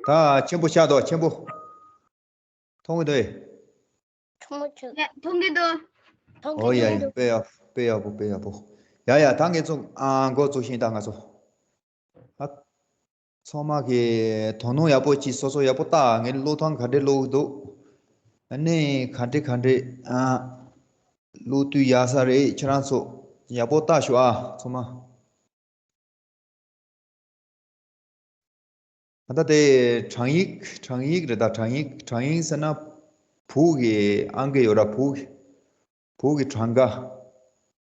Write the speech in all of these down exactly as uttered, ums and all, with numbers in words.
ད་ཆེན་པོ་ཤར་འདུག་ཆེན་པོ། མཐོང་གི་འདུག་ཁྲུང་མོ་ཆུ། ཡ། མཐོང་གི་འདུག་མཐོང་ཨོ་ཡ་གི་ཡ། འདུག་དཔེ་ཡག་དཔེ་ཡག་པོ། དཔེ་ཡག་པོ། ཡ་ཡ། ད་ངས་ཚོ་ཨ་འགོ་བཙུགས་ཤིང་ད་ང་ཚོ། ཨ། ཚང་མ་གིས་དོ་སྣང་ཡག་པོ་གྱིས། སོ་སོ་ཡག་པོ་ལྟ། ངས་ཀློག་སྟངས་ག་འདྲས་ཀློག་གི་འདུག་ཨ་ནི་ག་འདྲས་ག་འདྲས་ཨ། ཀློག་དུས་ཡག་ས་རེད། ཁྱེད་རང་ཚོ་ཡག་པོ་ལྟ་ཤོག་ཨ། ཚང་མ། ད་ལྟ་དེ་གྲངས་ཡིག་གྲངས་ཡིག་རེད་ད། གྲངས་ཡིག་གྲངས་ཡིག་ཟེར་ན་བོད་ཀྱི་ཨང་ཀི་ཡོད་ར། བོད་ཀྱི་བོད་ཀྱི་གྲངས་ཀ།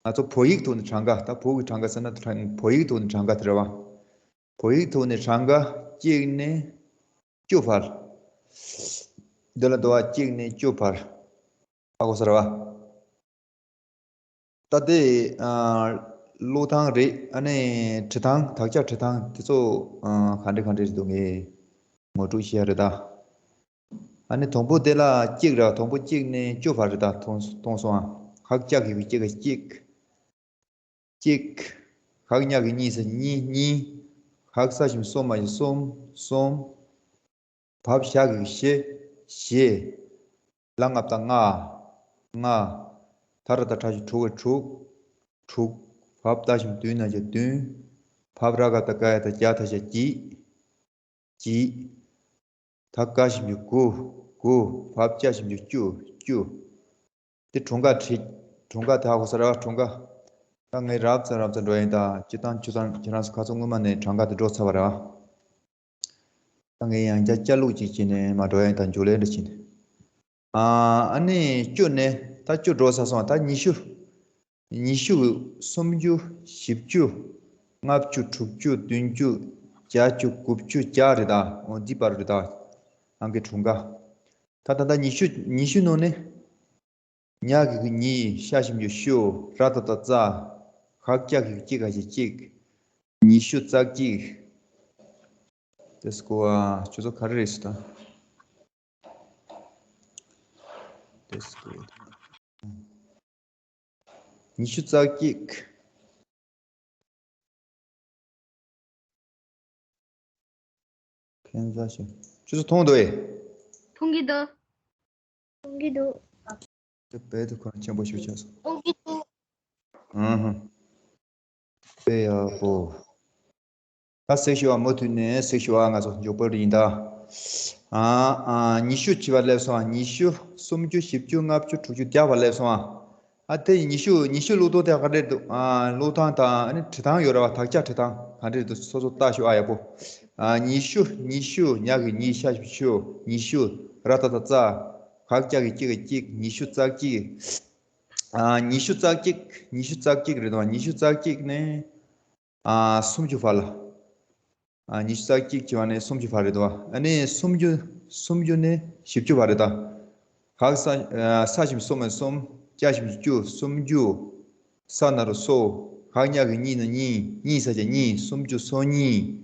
ང་ཚོ་བོད་ཡིག་ཐོག་ནས་གྲངས་ཀ། ད་བོད་ཀྱི་གྲངས་ཀ་ཟེར་ན་གྲངས་བོད་ཡིག་ཐོག་ནས་གྲངས་ཀ་དེ་རེད་བ། བོད་ཡིག་ཐོག་ནས་གྲངས་ཀ་གཅིག་ནས་བཅུ་བར། འདི་ལ་འདུག་བ། གཅིག་ནས་བཅུ་བར། ཧ་གོ་ས་རེད་བ། ད་དེ་ཨ། ཀློག་སྟངས་རེད། ཨ་ནི་འབྲི་སྟངས། དག་ཆ་འབྲི་སྟངས་དེ་ཚོ་ཨ། ག་འདྲ་ག་འདྲ་རེད་འདུག་ངས་ངོ་སྤྲོད་བྱས་རེད་ད། ཨ་ནི་དང་པོ་དེ་ལ་གཅིག་ར། དང་པོ་གཅིག་ནས་བཅུ་བར་རེད་ད། མཐོང་མཐོང་སོང་ཨ། ཧ་ཅག་གི་གཅིག་ག་གཅིག་གཅིག་ཧ་ཉག་གི་གཉིས་ཟེར་གཉིས། གཉིས། ཧ་ས་ཞབས་ཀྱུ་སོ་མ་ཞབས་ཀྱུ་སོམ། སོམ། བ་བཞག་གི་བཞི། བཞི། ལ་ལྔ་བཏགས་ལྔ། ལྔ། ད་ར་བཏགས་དྲ་ཞབས་ཀྱུ་དྲུ་ག་དྲུག་དྲུག་བ་བཏགས་ཞབས་ཀྱུ་བདུན་ན་བཞག་བདུན། བ་ར་ག་བཏགས་རྒ་ཡ་བཏགས་རྒྱ་ད་བཞག་བརྒྱད། བརྒྱད། ད་ག་ཞབས་ཀྱུ་དགུ། དགུ། བ་ཅ་ཞབས་ཀྱུ་བཅུ། བཅུ། དེ་གྲངས་ཀ་བྲིས། གྲངས་ཀ་དེ་ཧ་གོ་ས་རེད་བ། གྲངས་ཀ། ད་ངས་རབ་ཙམ་རབ་ཙམ་འགྲོ་ཡིན་ད། སྤྱིར་བཏང་ཁྱོད་ཚང་ཁྱེད་རང་ཚོ་ཁ་སང་སྔོན་མ་ནས་གྲངས་ཀ་དེ་འགྲོ་ཚར་བ་རེད་བ། ད་ངས་ཡང་བསྐྱར་བསྐྱར་ལུགས་ཅིག་བྱས་ནས་མར་འགྲོ་ཡིན་ད། མཇུག་ལས་འདྲ་བྱས་ནས། ཨ། ཨ་ནི་བཅུ་ནས་ད་བཅུ་འགྲོ་ཚར་སོང་། ད་ཉི་ཤུ། ཉི་ཤུ། སུམ་ཅུ། བཞི་བཅུ། ལྔ་བཅུ། དྲུག་ཅུ། བདུན་ཅུ། བརྒྱད་ཅུ། དགུ་བཅུ། བརྒྱ་རེད་ད། འོ་འདི་བར་རེད་ད། ཨང་ཀི་གྲངས་ཀ། ད་ད་ད་ཉི་ཤུ། ཉི་ཤུ་ནང་ནས། ཉ་གི་གུ་ཉི། ཤ་ཞབས་ཀྱུ་ཤུ། ར་ཏ་བཏགས་རྩ། ཧ་ཅག་གི་གུ་གཅིག་ག་གཅིག་གཅིག་ཉི་ཤུ་རྩ་གཅིག་དེ་སྐོར་བ་ཁྱོད་ཚོ་ག་རེ་རེད་ཟེར་ད། དེ་སྐོར་བ། ཉི་ཤུ་རྩ་གཅིག་ཁན་ཟ་ཞིག་ཁྱོད་ཚོ་མཐོང་འདུག་ཨེ། མཐོང་གི་འདུག་མཐོང་གི་འདུག་དེ་བས་དུ་ཁོ་རང་ཆེན་པོ་ཞིག་ཆགས་སོང་། མཐོང་གི་འདུག་ཨུ་ཧུ། དཔེ་ཡག་པོ། ད་གཟིགས་ཤོག་ཨ། མུ་མཐུད་ནས་གཟིགས་ཤོག་ཨ། ང་ཚོ་མགྱོགས་པོ་ཡིན་ད། ཨ་ཨ། ཉི་ཤུ་བྱས་པ་སླེབས་སོང་ཨ། ཉི་ཤུ། སུམ་ཅུ། བཞི་བཅུ། ལྔ་བཅུ། དྲུག་ཅུ། བརྒྱ་བར་སླེབས་སོང་ཨ། ཨ་དེ་ཉི་ཤུ། ཉི་ཤུ་ཀློག་སྟངས་དེ་ག་འདྲས་འདུག་ཨ། ཀློག་སྟངས་དང་ཨ་ནི་འབྲི་སྟངས་ཡོད་རེད་བ། དག་ཆ་འབྲི་སྟངས་ག་འདྲས་འདུག་སོ་སོ་ལྟ་ཤོག་ཨ། ཡག་པོ། ཨ་ཉི་ཤུ། ཉི་ཤུ། ཉ་གི་ཉི། ཤ་ཞབས་ཀྱུ་ཤུ། ཉི་ཤུ། ར་ཏ་བཏགས་རྩ། ཧ་ཅག་གི་གཅིག་ག་གཅིག་ཉི་ཤུ་རྩ་གཅིག་ཨ་ཉི་ཤུ་རྩ་གཅིག་ཉི་ཤུ་རྩ་གཅིག་རེད་དོ། ཉི་ཤུ་རྩ་གཅིག་ནས། ཨ་སུམ་ཅུ་བར་ལ། ཨ་ཉི་ཤུ་རྩ་གཅིག་བྱས་པ་ནས་སུམ་ཅུ་བར་རེད་དོ། ཨ་ནི་སུམ་ཅུ། སུམ་ཅུ་ནས་བཞི་བཅུ་བར་རེད་ད། ཧ་ས། ཨ་ས་ཞབས་ཀྱུ་སོ་མ་སོམ། ཅ་ཞབས་ཀྱུ་ཅུ། སུམ་ཅུ། ས་ན་རོ་སོ། ཧ་ཉ་གི་ཉི་ན་གཉིས། གཉིས་ས་ཆ་གཉིས། སུམ་ཅུ་སོ་གཉིས།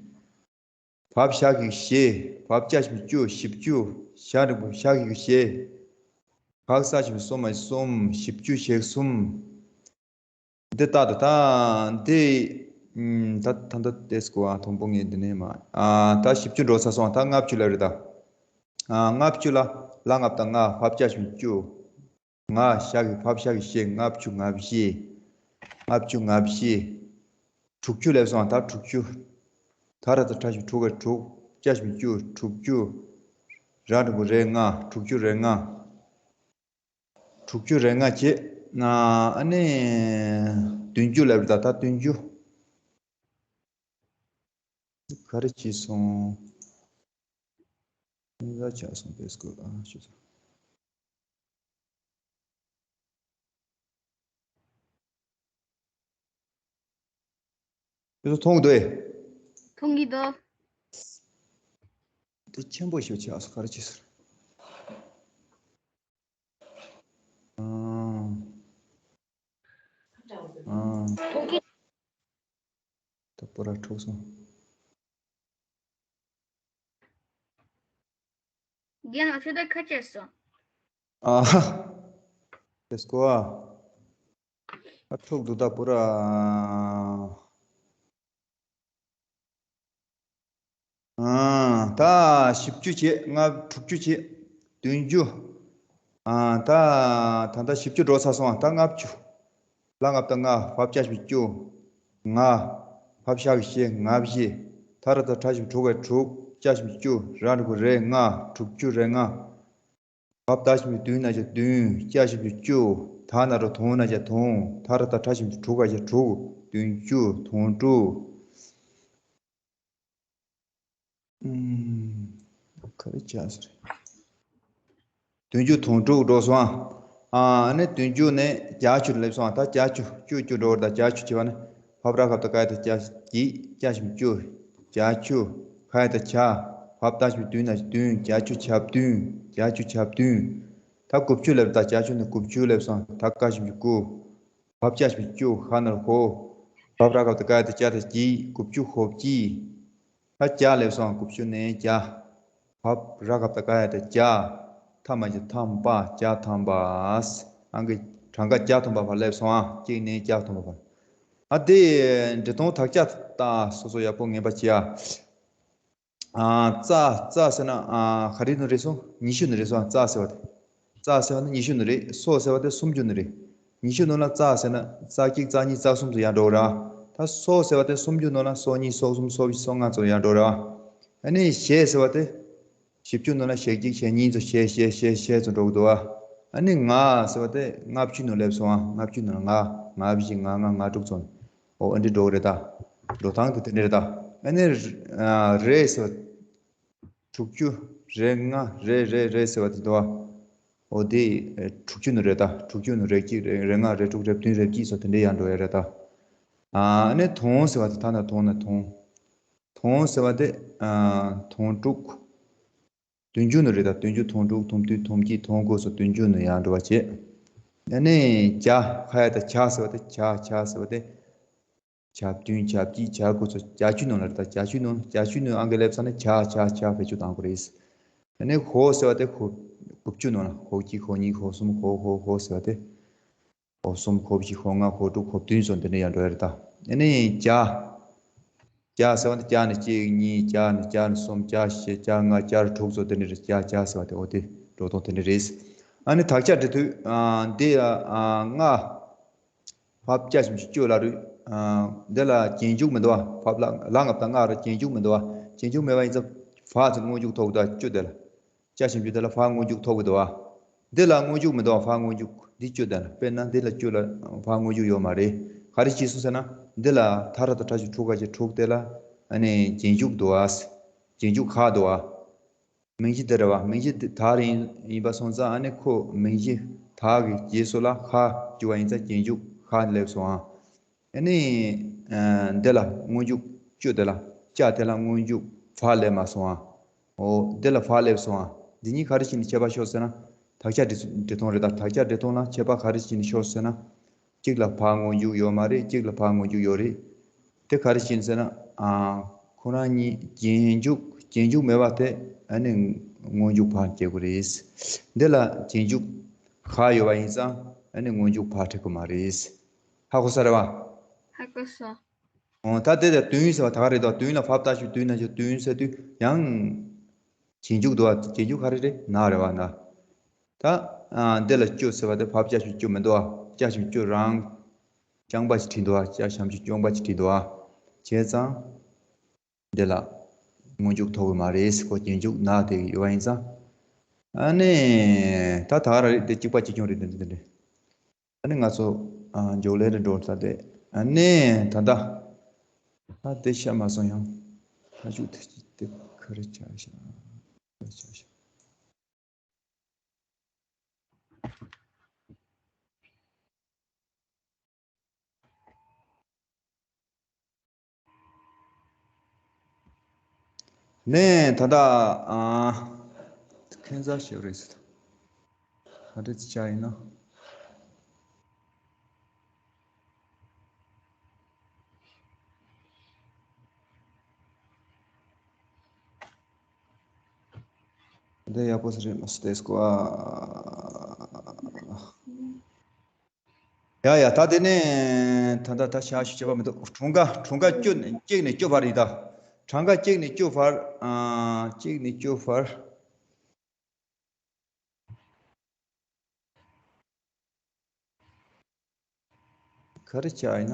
བ་བཞག་གི་བཞི། བ་ཅ་ཞབས་ཀྱུ་བཅུ། བཞི་བཅུ། ཞ་འགྲེང་བུ་ཞ་གི་གུ་ཞི། བ་ས་ཞབས་ཀྱུ་སོ་མ་གསུམ། བཞི་བཅུ་ཞེ་གསུམ། འདི་ལྟ་དུ་ད་འདི། ད་ད་ད་ལྟ་དེ་སྐོར་བ་དང་པོ་ངས་འདི་ནས་མ། ཨ་ད་བཞི་བཅུ་འགྲོ་ཚར་སོང་། ད་ལྔ་བཅུ་ལ་རེད་ད། ཨ་ལྔ་བཅུ་ལ། ལ་ལྔ་བཏགས་ལྔ། བ་ཅ་ཞབས་ཀྱུ་བཅུ། ལྔ། ཞ་གི་བ་བཞག་གི་བཞི། ལྔ་བཅུ་ང་བཞི། ལྔ་བཅུ་ང་བཞི། དྲུག་ཅུ་སླེབས་སོང་། ད་དྲུག་ཅུ། ད་ར་ཏ་དྲ་ཞབས་ཀྱུ་དྲུག་ག་དྲུག་ཅ་ཞབས་ཀྱུ་ཅུ། དྲུག་ཅུ། ར་འགྲེང་བུ་རེ་ལྔ། དྲུག་ཅུ་རེ་ལྔ། དྲུག་ཅུ་རེ་ལྔ་བྱས། ཨ་ནི་བདུན་ཅུ་སླེབས་རེད་ད། ད་བདུན་ཅུ། ག་རེ་བྱས་སོང་། ཨ་ཆགས་སོང་། དེ་སྐོར་ཨ་ཞུ་ཚོ། དེ་ཚོ་མཐོང་གི་འདུག་ཨེ། མཐོང་གི་འདུག་དེ་ཆེན་པོ་ཞིག་ཆགས་སོང་། ག་རེ་བྱས་སོང་། ཨ། ཨ། མཐོང་གི། ད་པོ་ར་འཁྲུག་སོང་། རྒན་ལགས་ཁྱོད་ད་ཁ་ཆད་སོང་། ཨ་ཧ། དེ་སྐོར་བ། ཨ་འཁྲུག་འདུག་ད་པོ་ར། ཨ། ད་བཞི་བཅུ་བྱས། ལྔ། དྲུག་ཅུ་བྱས། བདུན་ཅུ། ཨ། ད་ད་ལྟ་བཞི་བཅུ་འགྲོ་ཚར་སོང་། ད་ལྔ་བཅུ། ལ་ལྔ་བཏགས་ལྔ། བ་བཅུ་ཞབས་ཀྱུ་བཅུ། ལྔ། བ་ཞབས་ཀྱུ་བཞི། ལྔ་བཞི། ད་ར་བཏགས་ར་ཞབས་ཀྱུ་དྲུག་ག་དྲུག་ཅ་ཞབས་ཀྱུ་ཅུ། ར་འགྲེང་བུ་རེ། ལྔ། དྲུག་ཅུ་རེ་ལྔ། བ་བཏགས་ཞབས་ཀྱུ་བདུན་ན་བཞག་བདུན། ཅ་ཞབས་ཀྱུ་ཅུ། ད་ན་རོ་དུང་ན་བཞག་དུང་། ད་ར་བཏགས་ར་ཞབས་ཀྱུ་དྲུག་ག་བཞག་དྲུག་བདུན་ཅུ། དུང་དྲུག་ཨུམ། ག་རེ་བྱས་ཟེར། བདུན་ཅུ་དུང་དྲུག་འགྲོ་སོང་ཨ། ཨ་ནི་བདུན་ཅུ་ནས་བརྒྱད་ཅུ་སླེབས་སོང་ཨ། ད་བརྒྱད་ཅུ། བཅུ་བཅུ་འགྲོ་བར་ད་བརྒྱད་ཅུ་བྱས་པ་ནི། བ་བཏགས་བ་ག་བཏགས་བཀ་ཡ་བཏགས་བཀྱ། བརྒྱད། ཅ་ཞབས་ཀྱུ་ཅུ། བརྒྱད་ཅུ། ག་ཡ་བཏགས་གྱ། བ་བཏགས་ཞབས་ཀྱུ་བདུན་ན་བདུན། བརྒྱད་ཅུ་གྱ་བདུན། བརྒྱད་ཅུ་གྱ་བདུན། ད་དགུ་བཅུ་སླེབས། ད་བརྒྱད་ཅུ་ནས་དགུ་བཅུ་སླེབས་སོང་། ད་ག་ཞབས་ཀྱུ་གུ། བ་བཅུ་ཞབས་ཀྱུ་བཅུ། ཧ་ན་རོ་ཧོ། བ་བཏགས་བ་ག་བཏགས་བཀ་ཡ་བཏགས་བཀྱ། ད་བགྱི། དགུ་བཅུ་གོ་བགྱིས། ད་བརྒྱ་སླེབས་སོང་། དགུ་བཅུ་ནས་བརྒྱ། བ་ར་ག་བཏགས་རྒ་ཡ་བཏགས་རྒྱ། ཐ་མ་གི་ཐམ་པ། བརྒྱ་ཐམ་པ། ཨང་ཀི་གྲངས་ཀ་བརྒྱ་ཐམ་པ་བར་སླེབས་སོང་ཨ། གཅིག་ནས་བརྒྱ་ཐམ་པ་བར། ཨ་དེ་འབྲི་སྟངས་དག་ཆ་ད་སོ་སོ་ཡག་པོ་ངེས་པ་བྱེད་ཨ། ཨ། ཙ། ཙ་ཟེར་ན། ཨ། ག་རེ་ནི་རེད་སོང་། ཉི་ཤུ་ནི་རེད་སོང་། ཙ་ཟེར་བ་དེ། ཙ་ཟེར་བ་ནི་ཉི་ཤུ་ནི་རེད། སོ་ཟེར་བ་དེ་སུམ་ཅུ་ནི་རེད། ཉི་ཤུ་ནང་ལ་ཙ་ཟེར་ན་ཙ་གཅིག་ཙ་གཉིས་ཙ་གསུམ་ཙམ་ཡར་འགྲོ་གི་རེད་བ། ད་སོ་ཟེར་བ་དེ་སུམ་ཅུ་ནང་ལ་སོ་གཉིས་སོ་གསུམ་སོ་བཞི་སོ་ལྔ་ཙམ་ཡར་འགྲོ་གི་རེད་བ། ཨ་ནི་ཞེ་ཟེར་བ་དེ་བཞི་བཅུ་ནང་ལ་ཞེ་གཅིག་ཞེ་གཉིས་ཙམ་ཞེ་ཞེ་ཞེ་ཞེ་ཙམ་འགྲོ་གི་འདུག་བ། ཨ་ནི་ང་ཟེར་བ་དེ་ལྔ་བཅུ་ནང་སླེབས་སོང་བ། ལྔ་བཅུ་ནང་ལ་ལྔ། ལྔ་བཞི་ལྔ་ལྔ་ལྔ་དྲུག་ཙམ། ཨོ་ཨ་འདྲ་འགྲོ་གི་རེད་ད། འགྲོ་སྟངས་དེ་དེ་འདྲ་རེད་ད། ཨ་ནི་རེ་ཟེར་བ། དྲུག་ཅུ་རེ་ལྔ། རེ་རེ་རེ་ཟེར་བ་དེ་འདུག་བ། འོ་དེ་དྲུག་ཅུ་ནི་རེད་ད། དྲུག་ཅུ་ནི་རེ་གཅིག་རེ་རེ་ལྔ། རེ་དྲུག་རེ་བདུན་རེ་བརྒྱད་སོགས་དེ་འདྲའི་ཡར་འགྲོ་ཡ་རེད་ད། ཨ་ནི་དུང་ཟེར་བ་དེ་ད་ན་དུང་ན་དུང་། དུང་ཟེར་བ་དེ། ཨ། དུང་དྲུག་བདུན་ཅུ་ནི་རེད་ད། བདུན་ཅུ། དུང་དྲུག་དུང་བདུན། དུང་བརྒྱད། དུང་དགུ་སོགས་བདུན་ཅུ་ནི་ཡར་འགྲོ་བ་བྱེད། ཨ་ནི་གྱ། ག་ཡ་བཏགས་གྱ་ཟེར་བ་དེ། གྱ། གྱ་ཟེར་བ་དེ། གྱ་བདུན། གྱ་བརྒྱད། གྱ་དགུ་སོགས་བརྒྱད་ཅུ་ནང་ལ་རེད་ད། བརྒྱད་ཅུ་ནང་། བརྒྱད་ཅུ་ནང་ཨང་ཀི་སླེབས་ཚར་ན་གྱ་གྱ་གྱ་བེད་སྤྱོད་གཏང་དགོས་རེད། ཨ་ནི་ཧོ་ཟེར་བ་དེ་ཧོ། དགུ་བཅུ་ནང་ལ། ཧོ་གཅིག་ཧོ་གཉིས་ཧོ་གསུམ། ཧོ་ཧོ་ཧོ་ཟེར་བ་དེ། ཧོ་གསུམ། ཧོ་བཞི། ཧོ་ལྔ། ཧོ་དྲུག་ཧོ་བདུན་སོགས་འདི་འདྲ་ཡར་འགྲོ་ཡ་རེད་ད། ཨ་ནི་གྱ། གྱ་ཟེར་བ་དེ་གྱ་ནས་གཅིག་གཉིས། གྱ་ནས་གྱ་ནས་གསུམ། གྱ་བཞི། གྱ་ལྔ། གྱ་དྲུག་སོགས་འདི་འདྲ་རེད། གྱ་གྱ་ཟེར་བ་དེ། འོ་དེ་འགྲོ་སྟངས་དེ་འདྲ་རེད། ཨ་ནི་དག་ཆ་འབྲི་དུས། ཨ། འདི། ཨ། ལྔ། བ་བཅུ་ཞབས་ཀྱུ་ཅུ་ལ་རུ། ཨ། འདི་ལ་རྗེས་འཇུག་མི་འདུག་བ། བ་ལ་ལ་ལྔ་བཏགས་ལྔ་རུ་རྗེས་འཇུག་མི་འདུག་བ། རྗེས་འཇུག་མེད་པ་ཡིན་ཙང་བ་ཚེ་སྔོན་འཇུག་ཐོབ་ཀྱི་འདུག་བ། ཅུ་དེ་ལ། ཅ་ཞབས་ཀྱུ་དེ་ལ་བ་སྔོན་འཇུག་ཐོབ་ཀྱི་འདུག་བ། འདི་ལ་སྔོན་འཇུག་མི་འདུག་བ། བ་སྔོན་འཇུག་འདི་ཅུ་དེ་ལ། དཔེར་ན་འདི་ལ་ཅུ་ལ་བ་སྔོན་འཇུག་ཡོད་མ་རེད། ག་རེ་བྱས་སོང་ཟེར་ན། འདི་ལ་ད་ར་བཏགས་དྲ་ཞབས་ཀྱུ་དྲུག་ག་ཞབས་ཀྱུ་དྲུག་དེ་ལ། ཨ་ནི་རྗེས་འཇུག་འདུག་བ། རྗེས་འཇུག་ག་འདུག་བ། མིང་གཞི་འདི་རེད་བ། མིང་གཞི་འདི་ད་རེད། ཡིན་པ་སོང་ཙང་ཨ་ནི་ཁོ་མིང་གཞི་ད་གི་རྗེས་སུ་ལ་ག་བཅུག་པ་ཡིན་ཙང་རྗེས་འཇུག་ག་སླེབས་སོང་ཨ། ཨ་ནི། ཨ། འདི་ལ་སྔོན་འཇུག་ཅུ་དེ་ལ། ཅ་དེ་ལ་སྔོན་འཇུག་བ་སླེབས་མ་སོང་ཨ། འོ་འདི་ལ་བ་སླེབས་སོང་ཨ། འདི་གཉིས་ག་རེ་བྱས་ནས་ཁྱད་པར་ཤོར་ཟེར་ན། དག་ཆ་འབྲི་འབྲི་སྟངས་རེད་ད། དག་ཆ་འབྲི་སྟངས་ལ་ཁྱད་པར་ག་རེ་བྱས་ནས་ཤོར་ཟེར་ན། གཅིག་ལ་བ་སྔོན་འཇུག་ཡོད་མ་རེད། གཅིག་ལ་བ་སྔོན་འཇུག་ཡོད་རེད། དེ་ག་རེ་བྱས་ནས་ཟེར་ན། ཨ། ཁོ་རང་གཉིས་རྗེས་འཇུག་རྗེས་འཇུག་མེད་པ་དེ་ཨ་ནི་སྔོན་འཇུག་བ་སྐྱེ་དགོས་རེད། འདི་ལ་རྗེས་འཇུག་ག་ཡོད་པ་ཡིན་ཙང་ཨ་ནི་སྔོན་འཇུག་བ་འབྲི་དགོས་མ་རེད། ཧ་གོ་ས་རེད་བ། ཧ་གོ་སོང་། འོ་ད་དེ་ལ་བདུན་ཟེར་བ་ད་ག་རེད་དོ། བདུན་ལ་བ་བཏགས་ཞབས་ཀྱུ་བདུན་ན་ཞབས་ཀྱུ་བདུན་ཟེར་དུས་ཡང་། རྗེས་འཇུག་འདུག་བ། རྗེས་འཇུག་ག་རེ་རེད། ན་རེད་བ་ན། ད། ཨ། འདི་ལ་ཅུ་ཟེར་བ་དེ་བ་བཅུ་ཞབས་ཀྱུ་ཅུ་མི་འདུག་བ། བཅུ་ཞབས་ཀྱུ་ཅུ་རང་རྐྱང་པ་ཞིག་བྲིས་འདུག་བ། བཅུ་ཞབས་ཀྱུ་རྐྱང་པ་ཞིག་བྲིས་འདུག་བ། བྱས་ཙང་། འདི་ལ་སྔོན་འཇུག་ཐོབ་ཀྱི་མ་རེད། ཁོ་རྗེས་འཇུག་ན་དེ་ཡོད་པ་ཡིན་ཙང་། ཨ་ནི། ད་ད་ག་རང་རེད་དེ། གཅིག་པ་གཅིག་རྐྱང་རེད་དེ་འདི་འདི་འདྲ། ཨ་ནི་ང་ཚོ། ཨ། མཇུག་ལས་རེ་འགྲོ་ས་དེ། ཨ་ནི་ད་ལྟ། ད་དེ་ཤ་མ་སོང་ཡང་། ད་ཞུ་དེ་དེ་ག་རེ་ཆགས་ཤག་ག་རེ་ཆགས་ཤག་ནས་ད་ལྟ། ཨ། ཁྱད་མཚར་ཞིག་རེད་ཟེར། ག་འདྲ་ཅིག་ཡིན་ན། འདི་ཡག་པོ་ཞིག་རེད་མ་སྟེ་སྐོ་ཨ། ཡ་ཡ། ད་དེ་ནས་ད་ད་ད་ཤ་ཤུ་བྱེད་པ་མི་འདུག་གྲངས་ཀ་གྲངས་ཀ་བཅུ་ནས་གཅིག་ནས་བཅུ་བར་ཡིན་ད། གྲངས་ཀ་གཅིག་ནས་བཅུ་བར། ཨ། གཅིག་ནས་བཅུ་བར། ག་རེ་བྱས་ཡིན་ན།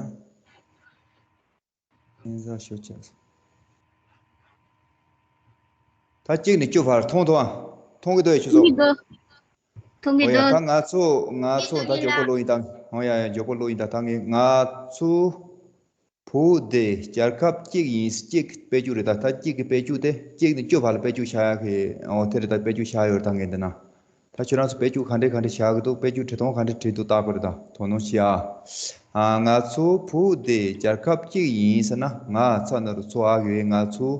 ཨིན་ཟ་ཤོ་ཆ། ད་གཅིག་ནས་བཅུ་བར་མཐོང་ཐོང་ཨ། མཐོང་གི་འདུག་ཨེ་ཁྱོད་ཚོ། མཐོང་གི་འདུག་ཨོ་ཡ། ད་ང་ཚོ་ང་ཚོ་ད་མཇུག་པ་ལོ་ཡིན་ད། ཨོ་ཡ་ཡ། མཇུག་པ་ལོ་ཡིན་ད། ད་ངས་ང་ཚོ་བོད་དེ་རྒྱལ་ཁབ་གཅིག་ཡིན། གཅིག་གི་དཔེ་བཅུ་རེད་ད། ད་གཅིག་གི་དཔེ་བཅུ་དེ་གཅིག་ནས་བཅུ་བར་ལ་དཔེ་བཅུ་བཞག་ཡ་གི། ཨོ་དེ་རེད་ད། དཔེ་བཅུ་བཞག་ཡོད་རེད་ད་ངས་འདི་ན། ད་ཁྱོད་རང་ཚོ་དཔེ་བཅུ་ག་འདྲས་ག་འདྲས་བཞག་གི་འདུག་དཔེ་བཅུ་བྲིས་ཐོང་ག་འདྲས་བྲིས་འདུག་ལྟ་དགོས་རེད་ད། དོ་སྣང་བྱེད་ཨ། ཨ། ང་ཚོ་བོད་དེ་རྒྱལ་ཁབ་གཅིག་ཡིན་ཟེར་ན། ང་ཚ་ན་རོ་ཚོ་ཨ་གི་ང་ཚོ།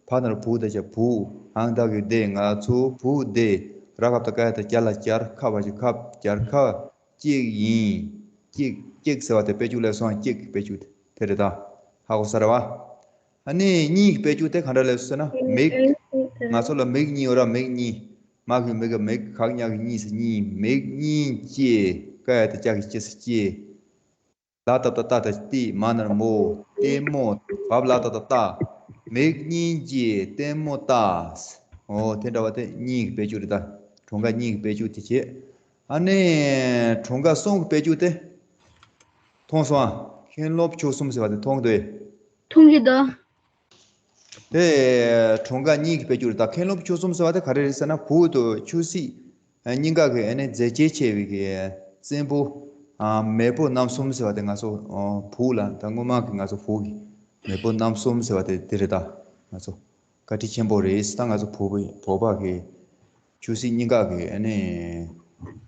བ་ན་རོ་བུ་ད་ཆ་བུ། ཨང་ད་གི་དེ། ང་ཚོ་བོད་དེ། ར་ཁ་བཏགས་རྒྱ་ལ་རྒྱལ། ཁ་བ་ཞབས་ཁབ། རྒྱལ་ཁབ་གཅིག་ཡིན། གཅིག་གཅིག་ཟེར་བ་དེ་དཔེ་བཅུ་ལས་སོང་། གཅིག་གི་དཔེ་བཅུ་དེ་རེད་ད། ཧ་གོ་ས་རེད་བ། ཨ་ནི་གཉིས་ཀྱི་དཔེ་བཅུ་དེ་ག་འདྲ་ལབ་ཟེར་ན། མིག་ང་ཚོ་ལ་མིག་གཉིས་ཡོད་ར། མིག་གཉིས། མ་གི་མི་གི་མིག་ག་གི་ཉ་གི་གཉིས་ཟེར་གཉིས། མིག་གཉིས་ཀྱི། ཀ་ཡ་བཏགས་ཀྱ་གི་ཀྱི་ཟེར་ཀྱི། ལ་ཏ་བཏགས་ལྟ་ད་ལྟི། མ་ན་རོ་མོ། ལྟད་མོ། བ་ལ་ཏ་བཏགས་ལྟ། མིག་གཉིས་ཀྱིས་ལྟད་མོ་ལྟ། འོ་དེ་འདྲ་བ་དེ་གཉིས་ཀྱི་དཔེ་བཅུ་རེད་ད། གྲངས་ཀ་གཉིས་ཀྱི་དཔེ་བཅུ་དེ་བྱས། ཨ་ནི་གྲངས་ཀ་གསུམ་གྱི་དཔེ་བཅུ་དེ་མཐོང་སོང་ཨ། མཁན་སློབ་ཆོས་གསུམ་ཟེར་བ་དེ་མཐོང་གི་འདུག་ཨེ། མཐོང་གི་འདུག་དེ་གྲངས་ཀ་གཉིས་ཀྱི་དཔེ་བཅུ་རེད་ད། མཁན་སློབ་ཆོས་གསུམ་ཟེར་བ་དེ་ག་རེ་རེད་ཟེར་ན། བོད་དུ་ཆོས་སྲིད་ཨ། གཉིས་ཀ་གི་ཨ་ནི་མཛད་རྗེས་ཆེ་བའི་གི་བཙན་པོ། ཨ། མེས་པོ་རྣམ་གསུམ་ཟེར་བ་དེ་ང་ཚོ། ཨ། བོད་ལ་ད་སྔོན་མ་གི་ང་ཚོ་བོད་ཀྱི་མེས་པོ་རྣམ་གསུམ་ཟེར་བ་དེ་དེ་རེད་ད། ང་ཚོ་བཀའ་དྲིན་ཆེན་པོ་རེད། ད་ང་ཚོ་བོད་པའི་བོད་པ་གི་ཆོས་སྲིད་གཉིས་ཀ་གི་ཨ་ནི།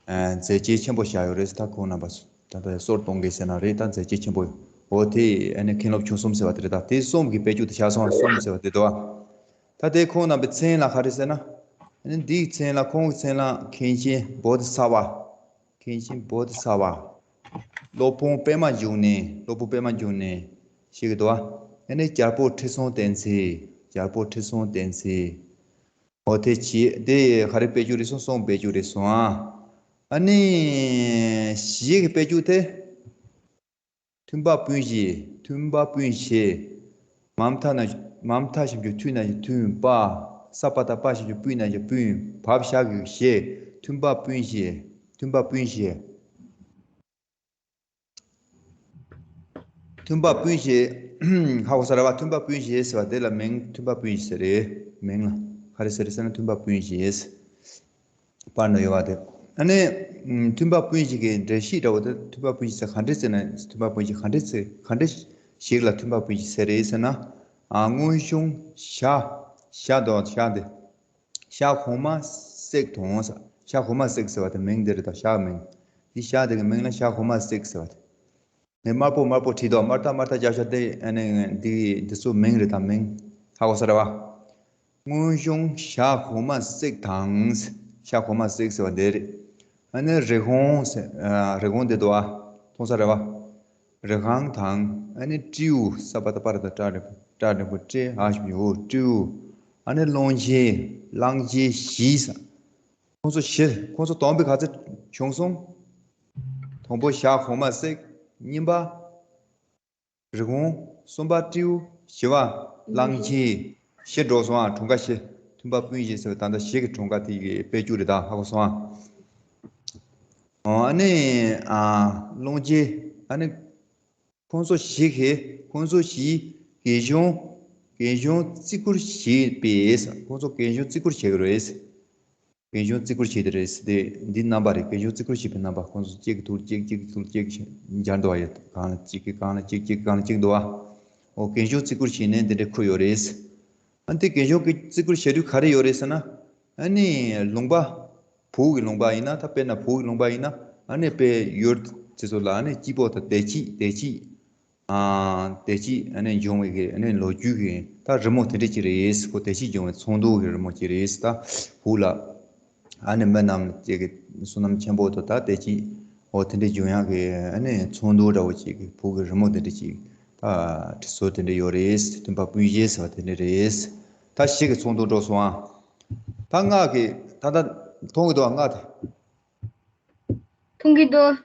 ཨ། མཛད་རྗེས་ཆེན་པོ་བཞག་ཡོད་རེད། ད་ཁོང་རྣམ་པ་ཚོ་ད་ལྟ་སོར་གཏོང་གི་ཟེར་ན་རེད། ད་མཛད་རྗེས་ཆེན་པོ། འོ་དེ་ཨ་ནི་མཁན་སློབ་ཆོས་གསུམ་ཟེར་བ་དེ་རེད་ད། དེ་གསུམ་གྱི་དཔེ་བཅུ་དེ་ཆ་ཚང་གསུམ་ཟེར་བ་དེ་འདུག་བ། ད་དེ་ཁོང་རྣམ་པའི་མཚན་ལ་ག་རེ་ཟེར་ན། ཨ་ནི་འདིའི་མཚན་ལ། ཁོང་གི་མཚན་ལ་མཁན་ཆེན་བོ་དྷི་ས་ཝ། མཁན་ཆེན་བོ་དྷི་ས་ཝ། སློབ་དཔོན་པད་མ་འབྱུང་གནས། སློབ་དཔོན་པད་མ་འབྱུང་གནས་ཞེས་གི་འདུག་བ། ཨ་ནི་རྒྱལ་པོ་ཁྲི་སྲོང་ལྡེ་བཙན། རྒྱལ་པོ་ཁྲི་སྲོང་ལྡེ་བཙན། འོ་དེ་བྱས། དེ་ག་རེ་དཔེ་བཅུ་རེད་སོང་། གསུམ་དཔེ་བཅུ་རེད་སོང་ཨ། ཨ་ནི་བཞི་གི་དཔེ་བཅུ་དེ། མཐུན་པ་སྤུན་བཞི། མཐུན་པ་སྤུན་བཞི། མ་མཐའ་ན། མ་མཐའ་ཞབས་ཀྱུ་མཐུ་ན་ཞབས་མཐུན་པ། ས་པ་བཏགས་སྤ་ཞབས་ཀྱུ་སྤུ་ན་ཞབས་སྤུན། བ་ཞབས་ཀྱུ་བཞི། མཐུན་པ་སྤུན་བཞི། མཐུན་པ་སྤུན་བཞི། མཐུན་པ་སྤུན་བཞི། ཧ་གོ་ས་རེད་བ། མཐུན་པ་སྤུན་བཞི་ཟེར་བ་དེ་ལ་མིང་མཐུན་པ་སྤུན་བཞི་ཟེར་རེད། མིང་ལ་ག་རེ་ཟེར་རེད་ཟེར་ན། མཐུན་པ་སྤུན་བཞི། པར་ན་ཡོད་པ་དེ། ཨ་ནི་མཐུན་པ་སྤུན་བཞི་གི་འགྲེལ་བཤད་འདྲ་བོ་དེ། མཐུན་པ་སྤུན་བཞི་ཟེར་ག་འདྲས་ཟེར་ན། མཐུན་པ་སྤུན་བཞི་ག་འདྲས་ཟེར། ག་འདྲས་ཞིག་ལ་མཐུན་པ་སྤུན་བཞི་ཟེར་རེད་ཟེར་ན། ཨ། སྔོན་བྱུང་ཞྭ། ཞྭ་དང་ཞྭ་འདི། ཞྭ་གོང་མ་བསྲེགས་དང་ཟེར། ཞྭ་གོང་མ་བསྲེགས་ཟེར་བ་དེ་མིང་འདི་རེད་ད། ཞྭ་མིང་། འདི་ཞྭ་དེ་གི་མིང་ལ་ཞྭ་གོང་མ་བསྲེགས་ཟེར་བ་དེ། ནས་དམར་པོ་དམར་པོ་བྲིས་དང་། དམར་ཐག་དམར་ཐག་རྒྱབ་ཤ་དེ། ཨ་ནི་འདི་འདི་ཚོ་མིང་རེད་དང་མིང་། ཧ་གོ་ས་རེད་བ། སྔོན་བྱུང་ཞྭ་གོང་མ་བསྲེགས་དང་། ཞྭ་གོང་མ་བསྲེགས་ཟེར་བ་འདི་རེད། ཨ་ནི་རི་གོང་ཟེར། ཨ། རི་གོང་འདི་འདུག་ཨ། མཐོང་ས་རེད་བ། རི་གང་དང་། ཨ་ནི་སྤྲེའུ། ས་པ་བཏགས་སྤ་ར་བཏགས་སྤྲ་རེད། སྤྲ་རེད་པོ་སྤྲེ་ཨ་ཞབས་ཀྱུ་འོ། སྤྲེའུ། ཨ་ནི་གླང་ཆེན། གླང་ཆེན་བཞི་ཟེར། ཁོང་ཚོ་བཞི། ཁོང་ཚོ་དང་པོ་ག་ཚོད་བྱུང་སོང་། དང་པོ་ཞྭ་གོང་མ་བསྲེགས། གཉིས་པ་རི་གོང་། གསུམ་པ་སྤྲེའུ། བཞི་པ་གླང་ཆེན། བཞི་འགྲོ་སོང་ཨ། གྲངས་ཀ་བཞི། མཐུན་པ་སྤུན་བཞི་ཟེར་བའི་ད་ལྟ་བཞི་གི་གྲངས་ཀ་དེ་གི་དཔེ་བཅུ་རེད་ད། ཧ་གོ་སོང་ཨ། ཨ་ནི། ཨ། གླང་ཆེན། ཨ་ནི། ཁོང་ཚོ་བཞི་གིས། ཁོང་ཚོ་བཞིས་རྒན་གཞོན། རྒན་གཞོན་བརྩི་བཀུར་བྱེད་པས། ཁོང་ཚོ་རྒན་གཞོན་བརྩི་བཀུར་བྱེད་ཀྱི་རེད། རྒན་གཞོན་བརྩི་བཀུར་བྱེད་ཀྱི་རེད། དེ་འདི་རྣམ་པ་རེད། རྒན་གཞོན་བརྩི་བཀུར་བྱེད་པའི་རྣམ་པ། ཁོང་ཚོ་གཅིག་གི་ཐུག་གཅིག་གཅིག་གི་ཐུག་གཅིག་སྦྱར་འདུག་བ། ཡ། གང་ལ་གཅིག་གི་གང་ལ་གཅིག་གཅིག་གང་ལ་གཅིག་འདུག་བ། འོ། རྒན་གཞོན་བརྩི་བཀུར་བྱེད་ནས་འདི་འདྲའི་ཁུར་ཡོད་རེད། ཨ། འདི་རྒན་གཞོན་གྱི་བརྩི་བཀུར་བྱེད་དུས་ག་རེ་ཡོད་རེད་ཟེར་ན། ཨ་ནི་ལུང་པ། བོད་ཀྱི་ལུང་པ་ཡིན་ན། ད་དཔེར་ན་བོད་ཀྱི་ལུང་པ་ཡིན་ན། ཨ་ནི་དཔེ་ཡུལ་དེ་ཚོ་ལ་ཨ་ནི་སྐྱིད་པོ་དང་བདེ་སྐྱིད། བདེ་སྐྱིད། ཨ། བདེ་སྐྱིད། ཨ་ནི་འབྱུང་བའི་གི། ཨ་ནི་ལོ་རྒྱུས་ཀྱི་ད་རི་མོ་དེ་འདྲ་ཅིག་རེད། ཁོ་བདེ་སྐྱིད་འབྱུང་བའི་ཚོགས་འདུ་གི་རི་མོ་ཅིག་རེད། ད་བོད་ལ་ཨ་ནི་མི་རྣམས་ཀྱི་གི་བསོད་ནམས་ཆེན་པོ་དང་ད་བདེ་སྐྱིད། འོ། དེ་འདྲ་འབྱུང་ཡག་གི་ཨ་ནི་ཚོགས་འདུ་འདྲ་བོ་ཅིག་གི་བོད་ཀྱི་རི་མོ་དེ་འདྲ་ཅིག་ད་བྲིས་སྲོལ་དེ་འདྲ་ཡོད་རེད། མཐུན་པ་སྤུན་བཞི་ཟེར་བ་དེ་འདྲ་རེད། ད་བཞི་གི་ཚོགས་འདུ་འགྲོ་སོང་ཨ། ད་ལྔ་གི། ད་ད་མཐོང་གི་འདུག་ཨ། ལྔ་དེ། མཐོང་གི་འདུག་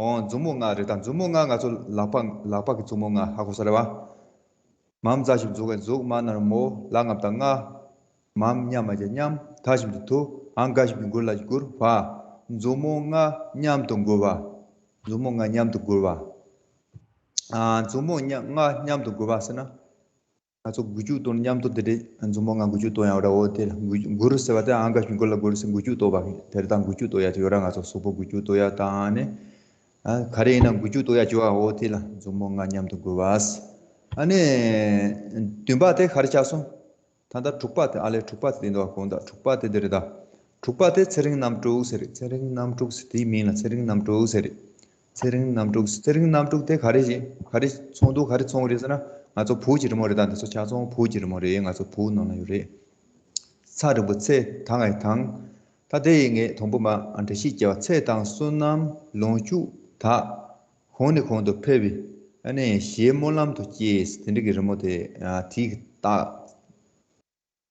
ཨོ། མཛུབ་མོ་ལྔ་རེད་ད། མཛུབ་མོ་ལྔ་ང་ཚོ་ལག་པ། ལག་པ་གི་མཛུབ་མོ་ལྔ། ཧ་གོ་ས་རེད་བ། མ་མ་ཙ་ཞབས་ཀྱུ་མཛུག་ག་མཛུག་མ་ན་རོ་མོ། ལ་ང་བཏགས་ལྔ། མ་མ་ཉ་མ་ཡ་མཉམ། ད་ཞབས་ཀྱུ་མཐུ། འ་ག་ཞབས་ཀྱུ་མགུ་ལ་མགུར་བ། མཛུབ་མོ་ལྔ་མཉམ་དུ་དགུར་བ། མཛུབ་མོ་ལྔ་མཉམ་དུ་དགུར་བ། ཨ། མཛུབ་མོ་ཉ་ལྔ་མཉམ་དུ་དགུར་བ་ཟེར་ན། ང་ཚོ་དགུ་ཅུ་བཏོན་མཉམ་དུ་དེ་འདྲའི་མཛུབ་མོ་ལྔ་དགུ་ཅུ་བཏོན་ཡ་འདྲ་བོ་དེ་ལ་དགུ་དགུར་ཟེར་བ་དེ་འ་ག་ཞབས་ཀྱུ་མགུ་ལ་མགུར་ཟེར་དགུ་ཅུ་བཏོན་པ་དེར་དང་དགུ་ཅུ་བཏོན་ཡ་དེ་ཡོད་ར། ང་ཚོ་གཟུགས་པོ་དགུ་ཅུ་བཏོན་ཡ་དང་ནི། ཨ། ག་རེ་ཡིན་ན་དགུ་ཅུ་བཏོན་ཡ་བྱེད་པ་འོ་དེ་ལ་མཛུབ་མོ་ལྔ་མཉམ་དུ་དགུར་བ། ཨ་ནི། བདུན་པ་དེ་ག་རེ་ཆགས་སོང་། ད་ལྟ་དྲུག་པ་དེ་ཨ་ལས་དྲུག་པ་དེ་དེ་འདུག་ག་དྲུག་པ་དེ་འདི་རེད་ད། དྲུག་པ་དེ་ཚེ་རིང་རྣམ་དྲུག་ཟེར་རེད། ཚེ་རིང་རྣམ་དྲུག་ཟེར་དེའི་མིང་ལ་ཚེ་རིང་རྣམ་དྲུག་ཟེར་རེད། ཚེ་རིང་རྣམ་དྲུག་ཚེ་རིང་རྣམ་དྲུག་དེ་ག་རེ་ཞིག་ག་རེ་ཚོགས་འདུ་ག་རེ་ཚོགས་རེད་ཟེར་ན། ང་ཚོ་བོད་ཀྱི་རི་མོ་རེད་ད། འདི་ཚོ་ཆ་ཚང་བོད་ཀྱི་རི་མོ་རེད། ང་ཚོ་བོད་ནང་ལ་ཡོད་རེད། ཚ་འགྲེང་བུ་ཚེ་ད་ང་ཡི་དང་། ད་དེ་ཡི་ངས་དང་པོ་མ་འགྲེལ་བཤད་བྱས་པ། ཚེ་དང་བསོད་ནམས་ལོངས་སྤྱོད་དག་གོང་ནས་གོང་དུ་འཕེལ་བའི་ཨ་ནི་ཞེས་སྨོན་ལམ་དུ་བསྐྱེད། དེ་འདྲ་གི་རི་མོ་དེ་དེའི་རྟགས།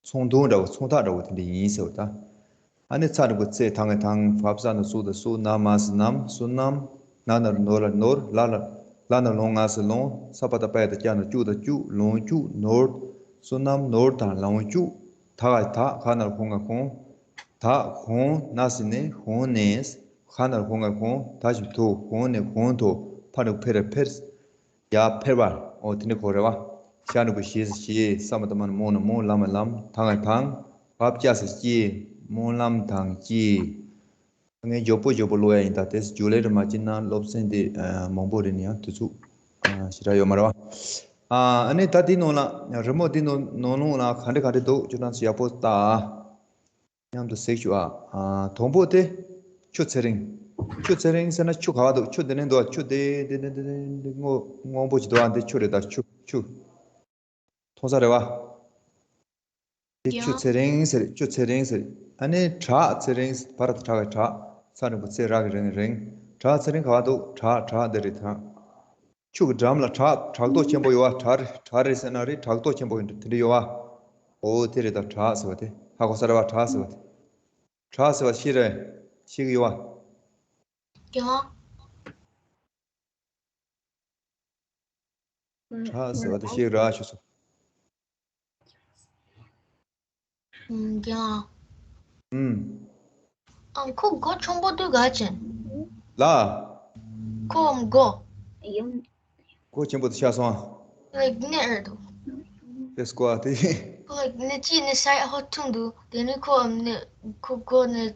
ཚོང་དུང་འདྲ་བོ་ཚོང་རྟགས་འདྲ་བོ་དེ་འདྲ་ཡིན་ཟེར་བ་དང་། ཨ་ནི་ཚ་འགྲེང་བུ་ཚེ་ད་ང་ཡི་དང་། བ་བ་ས་ན་བསོ་དང་བསོད། ན་མ་ས་ནམ། བསོད་ནམས། ན་ན་རོ་ནོ་ལ་ནོར། ལ་ལ་ལ་ན་ལོ་ང་ས་ལོངས། ས་པ་ཏ་པ་ཡ་བཏགས་སྤྱ་ན་སྤྱུ་དང་སྤྱོད། ལོངས་སྤྱོད་ནོར། བསོད་ནམས་ནོར་དང་ལོངས་སྤྱོད། ད་ག་དག་ག་ན་རོ་གོ་ང་གོང་། དག་གོང་ན་ས་ནས་གོང་ནས། ག་ན་རོ་གོ་ང་གོང་། ད་ཞབས་ཀྱུ་མཐུ། གོང་ནས་གོང་དུ། འཕ་འགྲེང་བུ་འཕེ་ར་འཕེར། ཡར་འཕེལ་བ། འོ་དེ་འདྲ་གོ་རེད་བ། ཞ་འགྲེང་བུ་ཞེས་ཟེར་ཞེས། ས་མ་ཏ་མ་ན་སྨོ་ན་སྨོ། ལ་མ་ལམ། ད་ང་ཡི་དང་། བ་བ་སྐྱ་ཟེར་སྐྱེས། སྨོན་ལམ་དང་བསྐྱེད། ངས་མགྱོགས་པོ་མགྱོགས་པོ་ཀློག་ཡ་ཡིན་ད། དེ་ཚོ་ཇུ་ལེ་རེ་མ་བྱིན་ན་སློབ་ཚན་དེ་མང་པོ་རེད་ནི་ཡང་དུས་ཚོད་ཞེ་དྲག་ཡོད་མ་རེད་བ། ཨ་ནི་ད་དེའི་ནང་ལ་རི་མོ་དེའི་ནང་ནང་ལོགས་ལ་ག་འདྲ་ག་འདྲ་འདུག་ཁྱོད་རང་ཚོ་ཡག་པོ་ལྟ། མཉམ་དུ་གཟིགས་ཞུ་ཨ། ཨ། དང་པོ་དེ། ཆུ་ཚེ་རིང་། ཆུ་ཚེ་རིང་ཟེར་ན་ཆུ་ག་བ་འདུག་ཆུ་དེ་ནས་འདུག་ཆུ་དེ་དེ་དེ་དེ་དེ་སྔོ་སྔོན་པོ་ཅིག་འདུག་ཨ། འདི་ཆུ་རེད་ད། ཆུ་ཆུ། མཐོང་ས་རེད་བ། དེ་ཆུ་ཚེ་རིང་ཟེར། ཆུ་ཚེ་རིང་ཟེར། ཨ་ནི་བྲག་ཚེ་རིང་ཟེར། བ་ར་བཏགས་བྲག་གི་བྲག་ཚ་འགྲེང་བུ་ཚེ་ར་གི་རིང་རིང་། བྲག་ཚེ་རིང་ག་བ་འདུག་བྲག་བྲག་འདི་རེད་ད། ཆུ་གི་འགྲམ་ལ་བྲག་བྲག་རྡོ་ཆེན་པོ་ཡོད་བ། བྲག་རི་བྲག་རི་ཟེར་ན་རི་བྲག་རྡོ་ཆེན་པོ་ཡོད་དེ་འདྲ་ཡོད་བ། འོ་དེ་རེད་ད། བྲག་ཟེར་བ་དེ་ཧ་གོ་ས་རེད་བ། བྲག་ཟེར་བ་དེ། བྲག་ཟེར་བ་ཤེས་རེད། ཤེས་ཀྱི་ཡོད་བ། ཡང་། བྲག་ཟེར་བ་དེ་ཤེས་ར་ཞུ་སོང་། ཨུམ། ཡང་། ཨུམ། ཨང་། ཁོ་མགོ་ཆུང་པོ་དུས་ག་ཅན། ལ། ཁོ་མགོ། མགོ་ཆེན་པོ་དུ་ཆགས་སོང་། ལགས་ནས་ཨར་དུ། དེ་སྐོར་དེ། ཁོ་ལགས་ནས་ཅི་ནས་སའི་ཧོ་ཐུང་དུ། དེ་ནས་ཁོ་ནས་ཁོ་མགོ་ནས་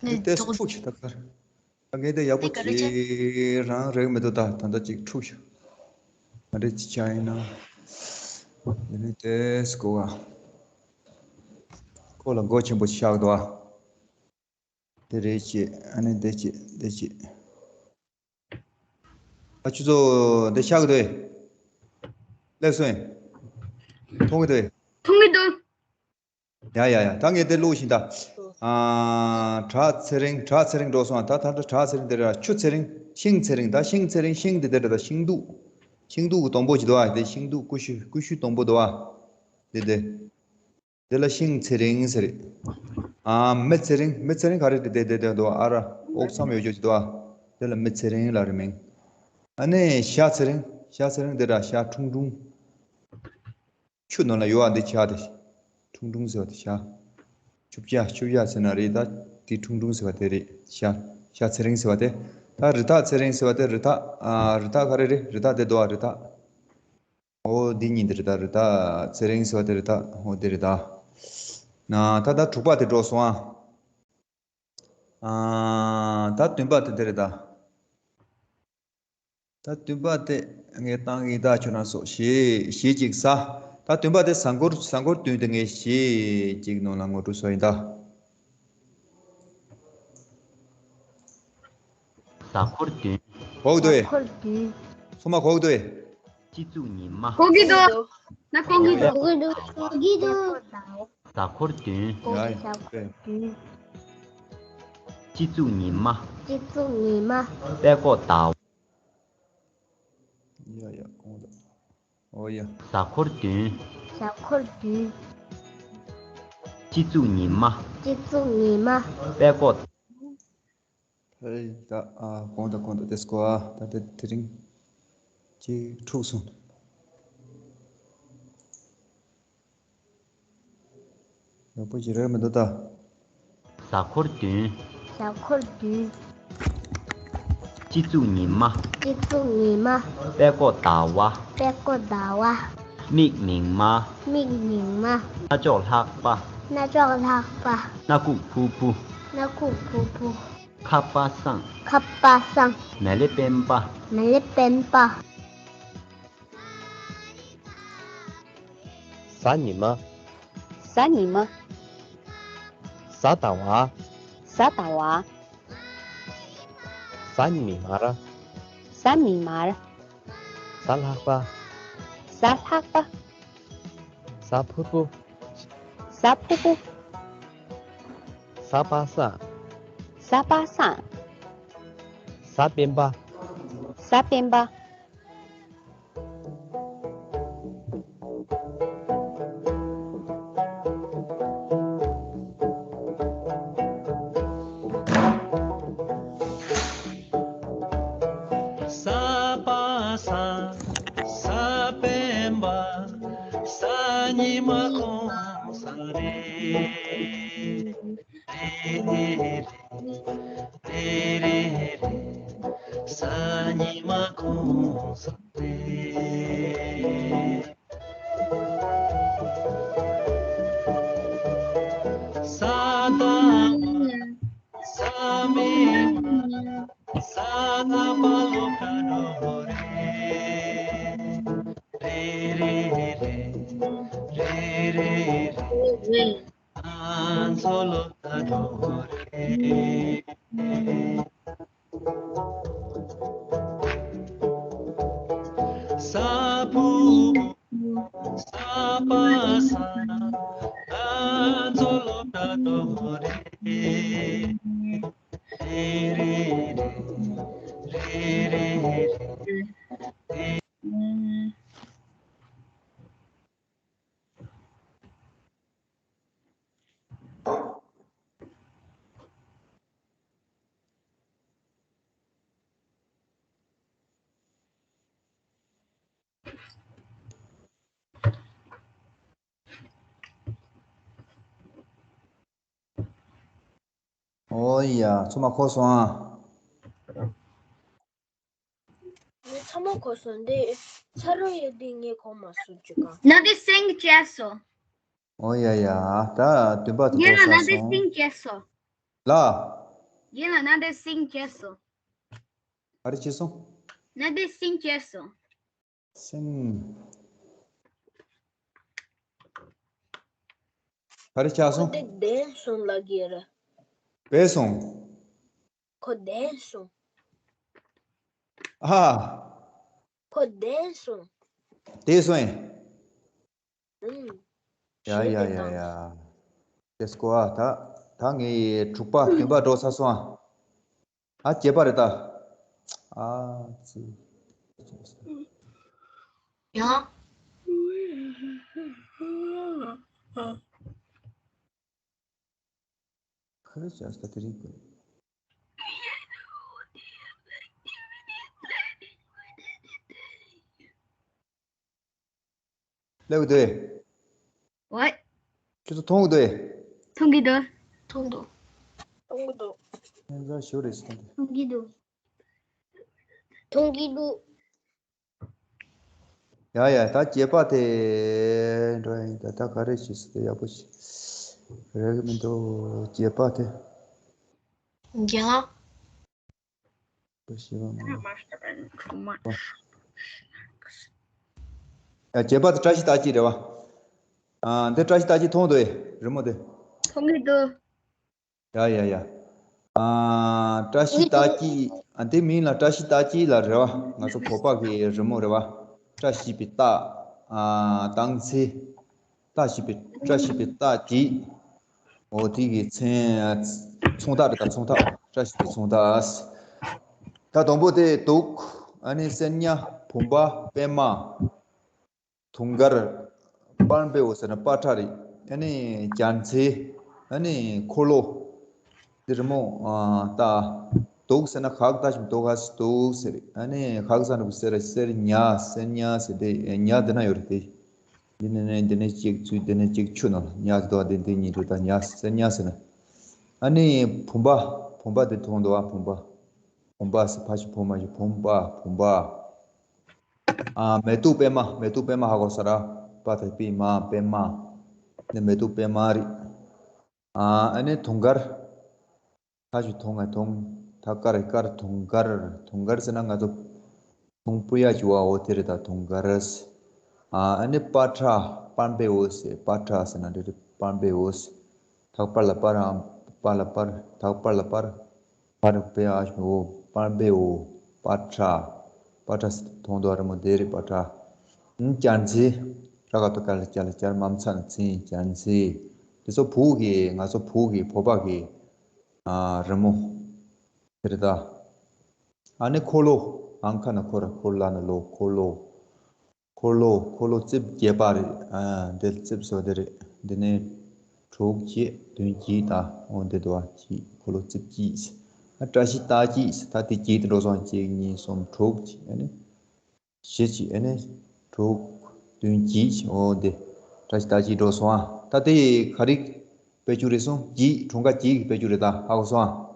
ནས་དེ་དོག་ཐུག་ཤི་ད་གར། ངས་དེ་ཡག་པོ་ཅིག་རང་རེག་མི་འདུག་ད་ད་ལྟ་ཅིག་འཁྲུག་ཤག་ང་འདྲ་ཅིག་ཆགས་ཡིན་ན། དེ་ནི་དེས་གོ་བ། ཁོ་ལ་མགོ་ཆེན་པོ་ཆགས་འདུག་ཨ། དེ་རེད་ཅེས། ཨ་ནི་དེ་ཅེས་དེ་ཅེས། ཨ་ཆུ་ཚོད་འདི་ཆགས་འདུག་ཨེ། ལེགས་སོ་ཨེ། མཐོང་གི་འདུག་ཨེ། མཐོང་གི་འདུག་ཡ་ཡ་ཡ། ད་ངས་དེ་ཀློག་བཞིན་ད། ཨ། བྲག་ཚེ་རིང་། བྲག་ཚེ་རིང་འགྲོ་སོང་ཨ། ད་ད་ད་བྲག་ཚེ་རིང་དེ་ར། ཆུ་ཚེ་རིང་། ཤིང་ཚེ་རིང་། ད་ཤིང་ཚེ་རིང་། ཤིང་དེ་དེ་ར། ད་ཤིང་སྡུག་ཤིང་སྡུག་གི་སྡོང་པོ་ཅིག་འདུག་ཨ། དེ་ཤིང་སྡུག་ཀུ་ཤུ་ཀུ་ཤུ་སྡོང་པོ་འདུག་ཨ། དེ་དེ། དེ་ལ་ཤིང་ཚེ་རིང་ཟེར། ཨ། མི་ཚེ་རིང་། མི་ཚེ་རིང་ག་རེ་རེད། དེ་དེ་དེ་འདུག་ཨ། ར་ཨོག་ཚམ་ཡོད་ཅོག་ཅིག་འདུག་ཨ། དེ་ལ་མི་ཚེ་རིང་ལབ་རེད་མིང་། ཨ་ནི་ཤ་ཚེ་རིང་། ཤ་ཚེ་རིང་དེ་ར། ཤ་ཁྲུང་ཁྲུང་། ཆུ་ནང་ལ་ཡོད་པ་འདི་ཤ་དེ། ཁྲུང་ཁྲུང་ཟེར་བ་དེ་ཤ། ཆུ་བྱ་ཆུ་བྱ་ཟེར་ན་རེད་ད། དེ་ཁྲུང་ཁྲུང་ཟེར་བ་དེ་རེད། ཤ། ཤ་ཚེ་རིང་ཟེར་བ་དེ། ད་རི་དྭགས་ཚེ་རིང་ཟེར་བ་དེ། རི་དྭགས། ཨ། རི་དྭགས་ག་རེ་རེད། རི་དྭགས་དེ་འདུག་ཨ། རི་དྭགས། འོ་འདི་གཉིས་འདི་རེད་ད། རི་དྭགས་ཚེ་རིང་ཟེར་བ་དེ་རི་དྭགས། འོ་འདི་རེད་ད། ན་ད་ད་དྲུག་པ་དེ་འགྲོ་སོང་ཨ། ཨ། ད་བདུན་པ་དེ་འདི་རེད་ད། ད་བདུན་པ་དེ་ངས་བཏང་གི་ཡིན་ད། ཁྱོད་རང་ཚོ་གཞས་གཞས་གཅིག་ཟ། ད་བདུན་པ་དེ་གཟའ་འཁོར་གཟའ་འཁོར་བདུན་དེ་ངས་གཞས་གཅིག་ནང་ལ་ངོ་སྤྲོད་བཟོ་ཡིན་ད། གཟའ་འཁོར་བདུན། གོ་གི་འདུག་ཨེ། གཟའ་འཁོར་བདུན། ཚང་མ་གོ་གི་འདུག་ཨེ། སྤྱི་གཙུག་ཉི་མ། གོ་གི་འདུག་ན་གོ་གི་འདུག་གོ་གི་འདུག་གོ་གི་འདུག་གཟའ་འཁོར་བདུན། གོ་གི། གཟའ་འཁོར་བདུན། སྤྱི་གཙུག་ཉི་མ། སྤྱི་གཙུག་ཉི་མ། པད་ཀོག་ཟླ་བ། ཡ་ཡ། གོང་དུ། ཨོ་ཡ། གཟའ་འཁོར་བདུན། གཟའ་འཁོར་བདུན། སྤྱི་གཙུག་ཉི་མ། སྤྱི་གཙུག་ཉི་མ། པད་ཀོག་ཧེ། ད་ཨ་གོང་དུ་གོང་དུ་དེ་སྐོར་ཨ། ད་དེ་དེ་རིང་ཅིག་འཁྲུག་སོང་། ཡག་པོ་ཞིག་རེད་མི་འདུག་ད། གཟའ་འཁོར་བདུན། གཟའ་འཁོར་བདུན། སྤྱི་གཙུག་ཉི་མ། སྤྱི་གཙུག་ཉི་མ། པད་ཀོག་ཟླ་བ། པད་ཀོག་ཟླ་བ། མིག་མིག་དམར། མིག་མིག་དམར། སྣ་ཅོག་ལྷག་པ། སྣ་ཅོག་ལྷག་པ། སྣ་ཁུག་ཕུར་བུ། སྣ་ཁུག་ཕུར་བུ། ཁ་པ་སངས། ཁ་པ་སངས། མེ་ལེ་སྤེན་པ། མེ་ལེ་སྤེན་པ། གཟའ་ཉི་མ། གཟའ་ཉི་མ། གཟའ་ཟླ་བ། གཟའ་ཟླ་བ། གཟའ་མིག་དམར། གཟའ་མིག་དམར། གཟའ་ལྷག་པ། གཟའ་ལྷག་པ། གཟའ་ཕུར་བུ། གཟའ་ཕུར་བུ། གཟའ་པ་སངས། གཟའ་པ་སངས། གཟའ་སྤེན་པ། གཟའ་སྤེན་པ། གཟའ་པ་སངས། གཟའ་སྤེན་པ། གཟའ་ཉི་མ་གུང་སེང་རེད། རེད་རེད་རེད། རེད་རེད་རེད། གཟའ་ཉི་མ་གུང་སེང་རེད། གཟའ་ཟླ་བ། གཟའ་མིག་དམར། གཟའ་ཟླ་བ་ལོ་ཀ་འགྲོ་རེད། རེད་རེད་རེད། རེད་རེད་རེད། ང་ཚོ་ལོ་ཀ་འགྲོ་རེད། གཟའ་ཕུར་བུ། གཟའ་པ་སངས། ང་ཚོ་ལོ་ཀ་འགྲོ་རེད། རེད་རེད་རེད། རེད་རེད་རེད། ཨོ་ཡ། ཚང་མ་གོ་སོང་ཨ། ངས་ཚང་མ་གོ་སོང་། འདི་ཚ་རོ་ཡོད་འདི་ངས་གོ་མ་སོང་ཅི་ག་ན་འདི་སེང་བཅད་སོང་། ཨོ་ཡ་ཡ། ད་བདུན་པ་དེ་ཡིན་ལ་གོ་ན་འདི་སོང་། སེང་བཅད་སོང་། ལ། ཡིན་ལ་ན་འདི་སེང་བཅད་སོང་། ག་རེ་བྱས་སོང་། ན་འདི་སེང་བཅད་སོང་། སེང་། ག་རེ་ཆགས་སོང་། ཁོ་དེ་བདེན་སོང་ལབ་ཀྱི་རེད། བས་སོང་། ཁོ་བདེན་སོང་། ཨ། ཁོ་བདེན་སོང་། བདེན་སོང་ཡིན། ཨུམ། ཡ་ཡ་ཡ་ཡ། དེ་སྐོར་ཨ་ད། ད་ངས་དྲུག་པ་བདུན་པ་འགྲོ་ཚར་སོང་ཨ། ཨ་བརྒྱད་པ་རེད་ད། ཨ་ཙི། ཡང་། ཁ་རེ་བྱས་ད་དེ་རིང་གི། སླེབས་འདུག་ཝེ། ཁྱོད་ཚོ་མཐོང་གི་འདུག་མཐོང་གི་འདུག་མཐོང་འདུག་མཐོང་གི་འདུག་ཨེ་འདྲ་ཞོ་རེད་ཟེར་འདུག་མཐོང་གི་འདུག་མཐོང་གི་འདུག་ཡ་ཡ། ད་བརྒྱད་པ་དེ་འགྲོ་ཡིན། ད་ད་ག་རེ་བྱེད་སྲིད་དེ་ཡག་པོ་ཞིག་རེད་གི་མི་འདུག་བརྒྱད་པ་དེ། རྒན་ལགས། ཡ། བརྒྱད་པ་དེ་བཀྲ་ཤིས་རྟགས་ཅན་རེད་བ། ཨ། འདི་བཀྲ་ཤིས་རྟགས་ཅན་མཐོང་འདུག་ཨེ། རི་མོ་དེ། མཐོང་གི་འདུག་ཡ་ཡ་ཡ། ཨ། བཀྲ་ཤིས་རྟགས་ཅན། ཨ། འདི་མིང་ལ་བཀྲ་ཤིས་རྟགས་ཅན་ལབ་རེད་བ། ང་ཚོ་བོད་པ་གི་རི་མོ་རེད་བ། བཀྲ་ཤིས་པའི་རྟགས། ཨ། རྟགས་མཚན། བཀྲ་ཤིས་པའི། བཀྲ་ཤིས་པའི་རྟགས་ཅན། འོ་དེ་གི་མཚན། མཚུངས་རྟགས་རེད་ད། མཚུངས་རྟགས། བཀྲ་ཤིས་པའི་མཚུངས་རྟགས། ད་དང་པོ་དེ་དུག་ཨ་ནི་སེར་ཉ། བུམ་པ། པད་མ། དུང་དཀར། པར་འབེའུ་ཟེར་ན་པ་ཏྲ་རེད། ཨ་ནི་རྒྱ་མཚལ། ཨ་ནི་འཁོར་ལོ། འདི་རི་མོ། ཨ། ད་དུག་ཟེར་ན་ག་གི་ད་ཞིམ་དུག་ག་ཟེར་དུག་ཟེར། ཨ་ནི་ག་གི་ཟ་ན་བུ་སེར་སེར་ཉ། སེར་ཉ་ཟེར་དེ་ཉ་འདི་ན་ཡོད་རེད་དེ། འདི་ནས་ནས་འདི་ནས་གཅིག་ཚུད། འདི་ནས་གཅིག་ཆུ་ནང་ལ་ཉ་ཟེར་དོ། འདི་འདི་གཉིས་རེད། ད་ཉ་ཟེར་ཉ་ཟེར་ན། ཨ་ནི་བུམ་པ། བུམ་པ་དེ་མཐོང་འདུག་བ། བུམ་པ། བུམ་པ་ཟེར། ཕ་ཞིག་བུ་མ་ཞིག་བུམ་པ། བུམ་པ། ཨ། མེ་ཏོག་པད་མ། མེ་ཏོག་པད་མ་ཧ་གོ་ས་ར། པ་དེ་པད་མ། པད་མ། ནི་མེ་ཏོག་པད་མ་རེད། ཨ། ཨ་ནི་དུང་དཀར། ཐ་ཞིག་ཐོང་ང་ཐོང་། ཐ་དཀར་དཀར། དུང་དཀར། དུང་དཀར་ཟེར་ན་ང་ཚོ་དུང་སྤུ་ཡ་ཅིག་བ། འོ་དེ་རེད། ད་དུང་དཀར། ཨ། ཨ་ནི་པ་ཁྲ། པ་འབེ་འོ་ཟེར། པ་ཁྲ་ཟེར་ན་འདི་རེད། པ་འབེ་འོ་ཟེར། ཐག་པར་ལ་པར། ཨ། པ་ལ་པར། ཐག་པར་ལ་པར། པར་པེ་ཨ་ཞོ། པར་པེའོ། པ་ཁྲ། པ་ཁྲ་ཟེར་མཐོང་འདུག་ར་མོ། དེ་རེད་པ་ཁྲ། ཨུམ། སྐྱར་འཛེ། ར་ག་ཏོ་ཀ་ལ་སྐྱ་ལ་སྐྱར། མ་མཚན་ན་མཚན། སྐྱར་འཛེ། དེ་ཚོ་བོད་ཀྱི། ང་ཚོ་བོད་ཀྱི་བོད་པ་གི། ཨ། རི་མོ་དེ་རེད་ད། ཨ་ནི་འཁོར་ལོ། ཨང་ཁ་ན་འཁོར། འཁོར་ལ་ན་ལོ། འཁོར་ལོ། འཁོར་ལོ། འཁོར་ལོ་རྩིབས་བརྒྱད་པ་རེད། ཨ། འདིར་རྩིབས་བཟོ་དེ་རེད། འདི་ནས་དྲུག་བརྒྱད། བདུན་བརྒྱད། ད་འོ་འདི་འདུག་བ། གཅིག་འཁོར་ལོ་རྩིབས་གཅིག་ཨ། བཀྲ་ཤིས་རྟགས་གཅིག་ད་དེ་བརྒྱད་དེ་འགྲོ་སོང་། གཅིག་གཉིས་གསུམ་དྲུག་གཅིག་ཨ་ནི་བཞི་གཅིག་ཨ་ནི་དྲུག་བདུན་བརྒྱད། འོ་འདི་བཀྲ་ཤིས་རྟགས་གཅིག་འགྲོ་སོང་ཨ། ད་དེ་ག་རེ་དཔེ་བཅུ་རེད་སོང་། བརྒྱད། གྲངས་ཀ་བརྒྱད་ཀྱི་དཔེ་བཅུ་རེད། ད་ཧ་གོ་སོང་ཨ།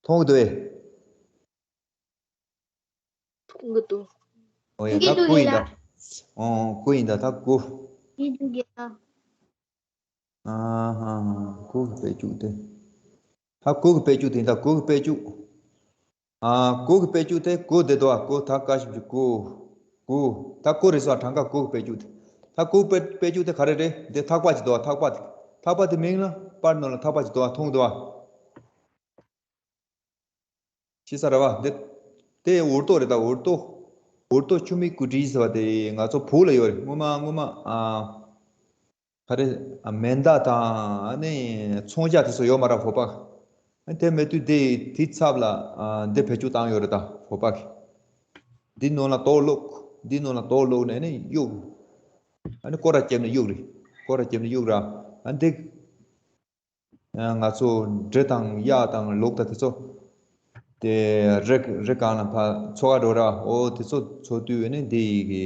མཐོང་གི་འདུག་ཨེ། མཐོང་གི་འདུག་ཨོ་ཡ། ད་མཐོང་གི་འདུག་དགུ་ཡིན་ད། ཨོ། དགུ་ཡིན་ད། ད་དགུ། ཡིན་འདུག་གི་ད། ཨ་ཧ་ཧ། དགུ་གི་དཔེ་བཅུ་དེ། ད་དགུ་གི་དཔེ་བཅུ་དེ་ཡིན་ད། དགུ་གི་དཔེ་བཅུ། ཨ། དགུ་གི་དཔེ་བཅུ་དེ་དགུ་དེ་འདུག་ཨ། དགུ། ད་ཀ་ཞབས་ཀྱུ་དགུ། དགུ། ད་དགུ་རེད་སོང་། གྲངས་ཀ་དགུ་གི་དཔེ་བཅུ་དེ། ད་དགུ་གི་དཔེ་བཅུ་དེ་ག་རེ་རེད། འདི་ཐག་པ་ཅིག་འདུག་ཨ། ཐག་པ་དེ། ཐག་པ་དེ་མིང་ལ་པར་ནང་ལ་ཐག་པ་ཅིག་འདུག་ཨ། མཐོང་གི་འདུག་ཨ། ཤེས་ས་རེད་བ། འདི། དེ་འུར་རྡོ་རེད་ད། འུར་རྡོ། འུར་རྡོ་ཆུ་མིག་གུ་ཊི་ཟེར་བ་དེ་ང་ཚོ་བོད་ལ་ཡོད་རེད། སྔོན་མ་སྔོན་མ། ཨ། ག་རེ། ཨ། མེ་མདའ་དང་ཨ་ནི་མཚོན་ཆ་དེ་ཚོ་ཡོད་མ་རེད་བོད་པ། ཨ། དེ་མེད་དུས་དེ་དེའི་ཚབ་ལ། ཨ། འདི་བེད་སྤྱོད་བཏང་ཡོད་རེད་ད་བོད་པ་གིས། འདི་ནང་ལ་རྡོ་བླུགས། འདི་ནང་ལ་རྡོ་བླུགས་ནས་ཨ་ནི་གཡུག་ཨ་ནི་སྐོར་ར་བརྒྱབ་ནས་གཡུག་རེད། སྐོར་ར་བརྒྱབ་ནས་གཡུག་ར། ཨ། འདི། ང་ཚོ་འབྲི་དང་གཡག་དང་ལུག་དང་དེ་ཚོ། དེ་རི་རི་སྒང་ལ་ཕར་འཚོ་ག་འགྲོ་ར། འོ་དེ་ཚོ་འཚོ་དུས་ནི་འདི་ཡི་གི་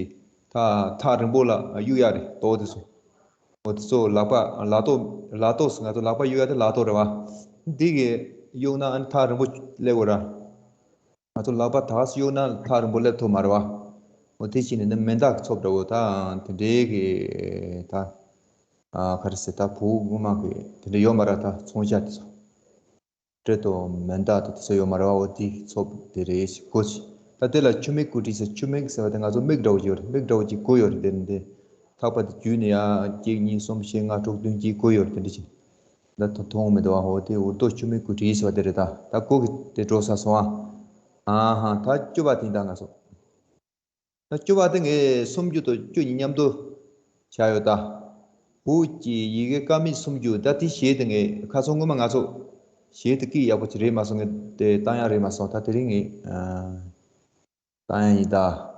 ཐག་ཐག་རིང་པོ་ལ་གཡུག་ཡ་རེད། རྡོ་དེ་ཚོ། འོ་དེ་ཚོ་ལག་པ་ལག་ཏོ། ལག་ཏོ་ང་ཚོ་ལག་པ་གཡུག་ཡ་དེ་ལག་ཏོ་རེད་བ། འདི་གི་གཡུག་ན་ཨ་ནི་ཐག་རིང་པོ་སླེབས་དགོས་ར། ང་ཚོ་ལག་པ་དག་ས་གཡུག་ན་ཐག་རིང་པོ་སླེབས་ཐུབ་མ་རེད་བ། འོ་དེ་བྱས་ནས་ནི་མེ་མདའ་གི་ཚབ་འདྲ་བོ་ད་དེ་འདྲའི་གི་ད། ཨ། ག་རེ་ཟེར། ད་བོད་སྔོན་མ་གི་དེ་འདྲ་ཡོད་མ་རེད་ད། མཚོན་ཆ་དེ་ཚོ། སྤྲེལ་དང་མེ་མདའ་དང་དེ་ཚོ་ཡོད་མ་རེད་བ། འོ་དེ་ཚབ་དེ་རེད་ཞིག་གོ་ཅི། ད་དེ་ལ་ཆུ་མིག་གུ་ཊི་ཟེར། ཆུ་མིག་ཟེར་བ་དེ་ང་ཚོ་མིག་འདྲ་བོ་ཅིག་ཡོད་རེད། མིག་འདྲ་བོ་ཅིག་དགུ་ཡོད་རེད། དེ་ནི་དེ་ཐག་པ་དེ་བརྒྱུད་ནས་ཡ་གཅིག་གཉིས་གསུམ་བཞི་ལྔ་དྲུག་བདུན་བརྒྱད་དགུ་ཡོད་རེད། དེ་འདྲ་ཅིག་ད་མཐོང་མི་འདུག་བ། འོ་དེ་འུར་རྡོ་ཆུ་མིག་གུ་ཊི་ཟེར་བ་དེ་རེད་ད། ད་དགུ་གི་དེ་འགྲོ་ས་སོང་ཨ། ཨ་ཧ། ད་བཅུ་པ་དེ་ད་ང་ཚོ། ད་བཅུ་པ་དེ་ངས་སུམ་ཅུ་དང་བཅུ་གཉིས་མཉམ་དུ་བྱས་ཡོད་ད། བོད་ཀྱི་ཡི་གེ་ཀ་མད་སུམ་ཅུ། ད་དེ་གཞས་དེ་ངས་ཁ་སང་སྔོན་མ་ང་ཚོ་གཞས་དེ་སྐད་ཡག་པོ་ཅིག་རེད་མ་སོང་། ངས་དེ་བཏང་ཡག་རེད་མ་སོང་། ད་དེ་རིང་ངས་ཨ་བཏང་ཡག་ཡིན་ད།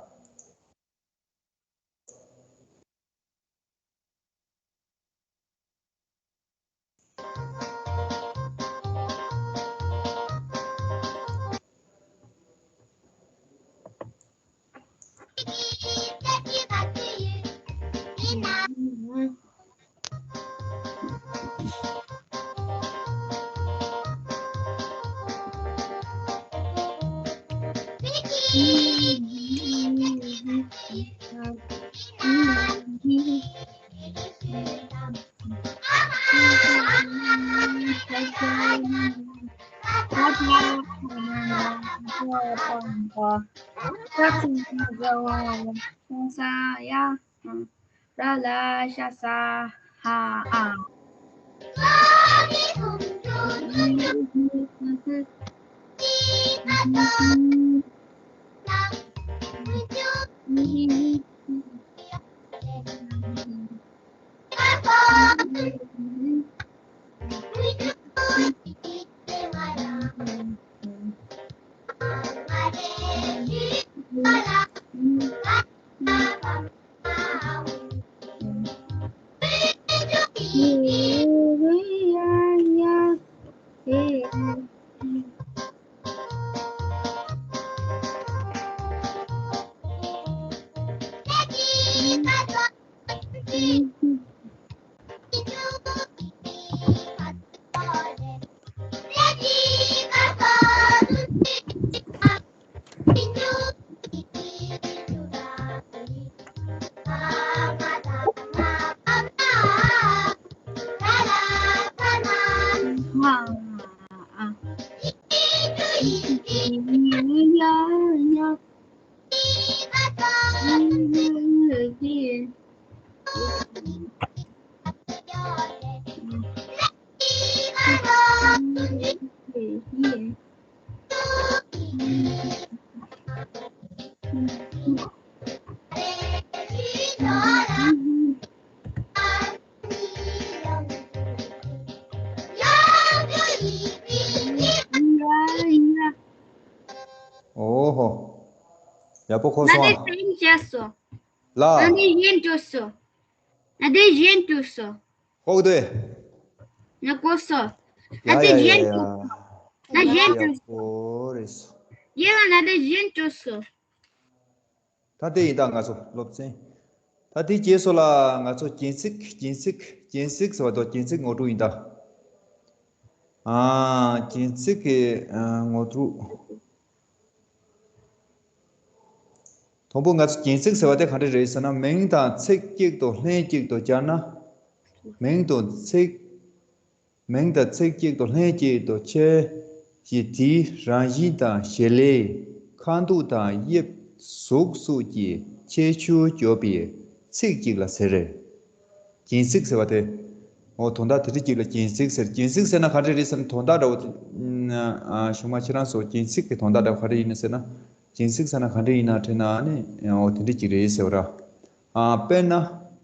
ཡག་པོ་གོ་སོང་ང་། ང་དེ་གཞན་བྱས་སོ། ལ། ང་དེ་གཞན་བྱས་སོ། ང་དེ་གཞན་བྱས་སོ། ཧོག་དེ། ང་གོ་སོང་། ང་དེ་གཞན་བྱས་སོ། ང་གཞན་བྱས་སོ། ཡག་པོ་རེད་སོ། ཡེ་ལ་ང་དེ་གཞན་བྱས་སོ། ད་དེ་ཡིན་ད་ང་ཚོ་སློབ་ཚན། ད་དེ་རྗེས་སུ་ལ་ང་ཚོ་རྒྱན་ཚིག་རྒྱན་ཚིག་རྒྱན་ཚིག་ཟེར་བ་དང་རྒྱན་ཚིག་ངོ་སྤྲོད་ཡིན་ད། ཨ། རྒྱན་ཚིག་གི་ཨ། ངོ་སྤྲོད། དང་པོ་ང་ཚོ་རྒྱན་ཚིག་ཟེར་བ་དེ་ག་འདྲ་རེད་ཟེར་ན། མིང་དང་ཚིག་གཅིག་ཏུ་ལྷན་གཅིག་ཏུ་སྦྱར་ན། མིང་དང་ཚིག་མིང་དང་ཚིག་གཅིག་ཏུ་ལྷན་གཅིག་ཏུ་ཕྱེ་ཞིང་། དེའི་རང་བཞིན་དང་བྱེད་ལས། ཁ་དོག་དང་དབྱིབས། གཟུགས་སོགས་ཀྱི་ཁྱད་ཆོས་བརྗོད་པའི་ཚིག་གཅིག་ལ་ཟེར། རྒྱན་ཚིག་ཟེར་བ་དེ། འོ་དོན་དག་དེ་འདྲ་གཅིག་ལ་རྒྱན་ཚིག་ཟེར། རྒྱན་ཚིག་ཟེར་ན་ག་འདྲ་རེད་ཟེར་ན། དོན་དག་འདྲ་བོ་དེ། ཨ། གཞུག་མ་ཁྱེད་རང་ཚོ་རྒྱན་ཚིག་གི་དོན་དག་འདྲ་བོ་ག་འདྲ་ཡིན་ན་ཟེར་ན། རྒྱན་ཚིག་ཟེར་ན་ག་འདྲ་ཡིན་ན་དྲན་ན་ནི། འོ་དེ་འདྲ་གཅིག་རེད་ཟེར་བ་ར། ཨ། དཔེར་ན།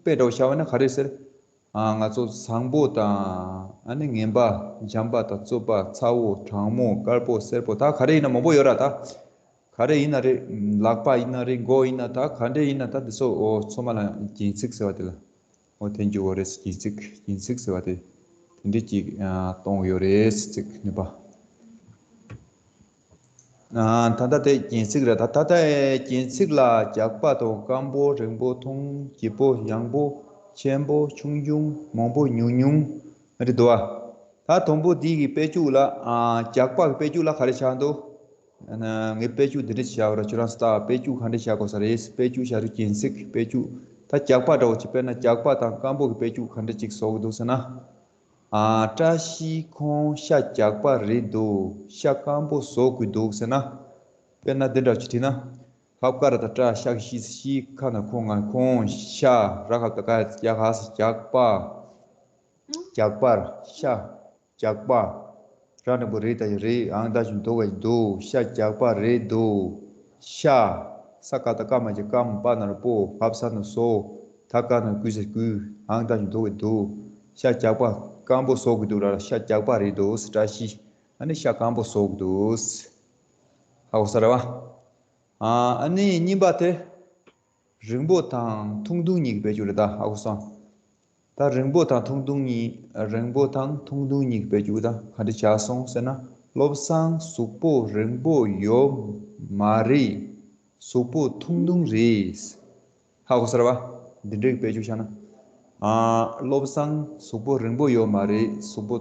དཔེ་འདྲ་བོ་བཞག་པ་ན་ག་རེ་ཟེར། ཨ། ང་ཚོ་བཟང་པོ་དང་། ཨ་ནི་ངན་པ། འཇམ་པ་དང་རྩུབ་པ། ཚ་བོ་གྲང་མོ། དཀར་པོ་སེར་པོ། ད་ག་རེ་ཡིན་ན་མང་པོ་ཡོད་ར་ད། ག་རེ་ཡིན་ན་རེད། ལག་པ་ཡིན་ན་རེད། མགོ་ཡིན་ན། ད་ག་འདྲ་ཡིན་ན་ད་འདི་ཚོ་འོ་ཚང་མ་ལ་རྒྱན་ཚིག་ཟེར་བ་དེ་ལ། འོ་དེ་འགྱུར་བ་རེད། རྒྱན་ཚིག་རྒྱན་ཚིག་ཟེར་བ་དེ་དེ་འདྲ་ཅིག་ཨ། གཏོང་ཡོད་རེད། ཚིག་ནུས་པ། ཨ། ད་ལྟ་དེ་རྒྱན་ཚིག་རེད་ད། ད་ལྟ་རྒྱན་ཚིག་ལ་རྒྱགས་པ་དང་སྐམ་པོ། རིང་པོ། ཐུང་། ལྗིད་པོ། ཡང་པོ། ཆེན་པོ། ཆུང་ཆུང་། མང་པོ། ཉུང་ཉུང་རེད་འདུག་བ། ད་དང་པོ་འདི་གི་དཔེ་བཅུ་ལ། ཨ། རྒྱགས་པ་གི་དཔེ་བཅུ་ལ་ག་རེ་བཞག་འདུག་ཨ་ནི་ངས་དཔེ་བཅུ་འདི་འདྲ་ཞིག་བཞག་ཡོད་ར། ཁྱོད་རང་ཚོ་ལྟ། དཔེ་བཅུ་ག་འདྲ་བཞག་དགོས་ས་རེད། དཔེ་བཅུ་བཞག་རྒྱུ་རྒྱན་ཚིག་གི་དཔེ་བཅུ། ད་རྒྱགས་པ་འདྲ་བོ་ཅིག་དཔེར་ན་རྒྱགས་པ་དང་སྐམ་པོ་གི་དཔེ་བཅུ་ག་འདྲ་ཅིག་བཟོ་གི་འདུག་ཟེར་ན། ཨ། བཀྲ་ཤིས་ཁོང་ཤ་རྒྱགས་པ་རེད་འདུག་ཤ་སྐམ་པོ་བཟོ་དགོས་འདུག་ཟེར་ན། དཔེར་ན་འདི་འདྲ་ཅིག་བྲིས་ན། ཧབ་ཀ་ར་ད་བཀྲ། ཤ་གི་ཤི། ཤི་ཁ་ན་ཁོང་། ང་ཁོང་། ཤ་ར་ཧ་ད་ག་ཡ་ག་ས། རྒྱགས་པ། རྒྱགས་པ། ཤ། རྒྱགས་པ། ར་འགྲེང་བུ་རེ་ད་ཡ་རེད། འང་ད་ཞབས་ཀྱུ་འདོགས་པ་ཡ་འདུག་ཤ་རྒྱགས་པ་རེད་འདུག་ཤ། ས་ཀ་བཏགས་སྐ་མ་གི་སྐམ། པ་ན་རོ་པོ། བ་བ་ས་ན་བཟོ། ད་ག་ན་གུ་ས་གུ། འང་ད་ཞབས་ཀྱུ་འདོགས་པ་ཡ་འདུག་ཤ་རྒྱགས་པ་སྐམ་པོ་བཟོ་དགོས་འདུག་ར། ཤ་རྒྱགས་པ་རེད་འདུག་བཀྲ་ཤིས། ཨ་ནི་ཤ་སྐམ་པོ་བཟོ་དགོས་འདུག་ཧ་གོ་ས་རེད་བ། ཨ། ཨ་ནི་གཉིས་པ་དེ། རིང་པོ་དང་ཐུང་ཐུང་གཉིས་ཀྱི་དཔེ་བཅུ་རེད་ད། ཧ་གོ་སོང་། ད་རིང་པོ་དང་ཐུང་ཐུང་གཉིས། རིང་པོ་དང་ཐུང་ཐུང་གཉིས་ཀྱི་དཔེ་བཅུ་ད་ག་འདྲ་བྱས་སོང་ཟེར་ན། བློ་བཟང་གཟུགས་པོ་རིང་པོ་ཡོད་མ་རེད། གཟུགས་པོ་ཐུང་ཐུང་རེད། ཧ་གོ་ས་རེད་བ། འདི་འདྲའི་དཔེ་བཅུ་བཞག་ན། ཨ། བློ་བཟང་གཟུགས་པོ་རིང་པོ་ཡོད་མ་རེད། གཟུགས་པོ་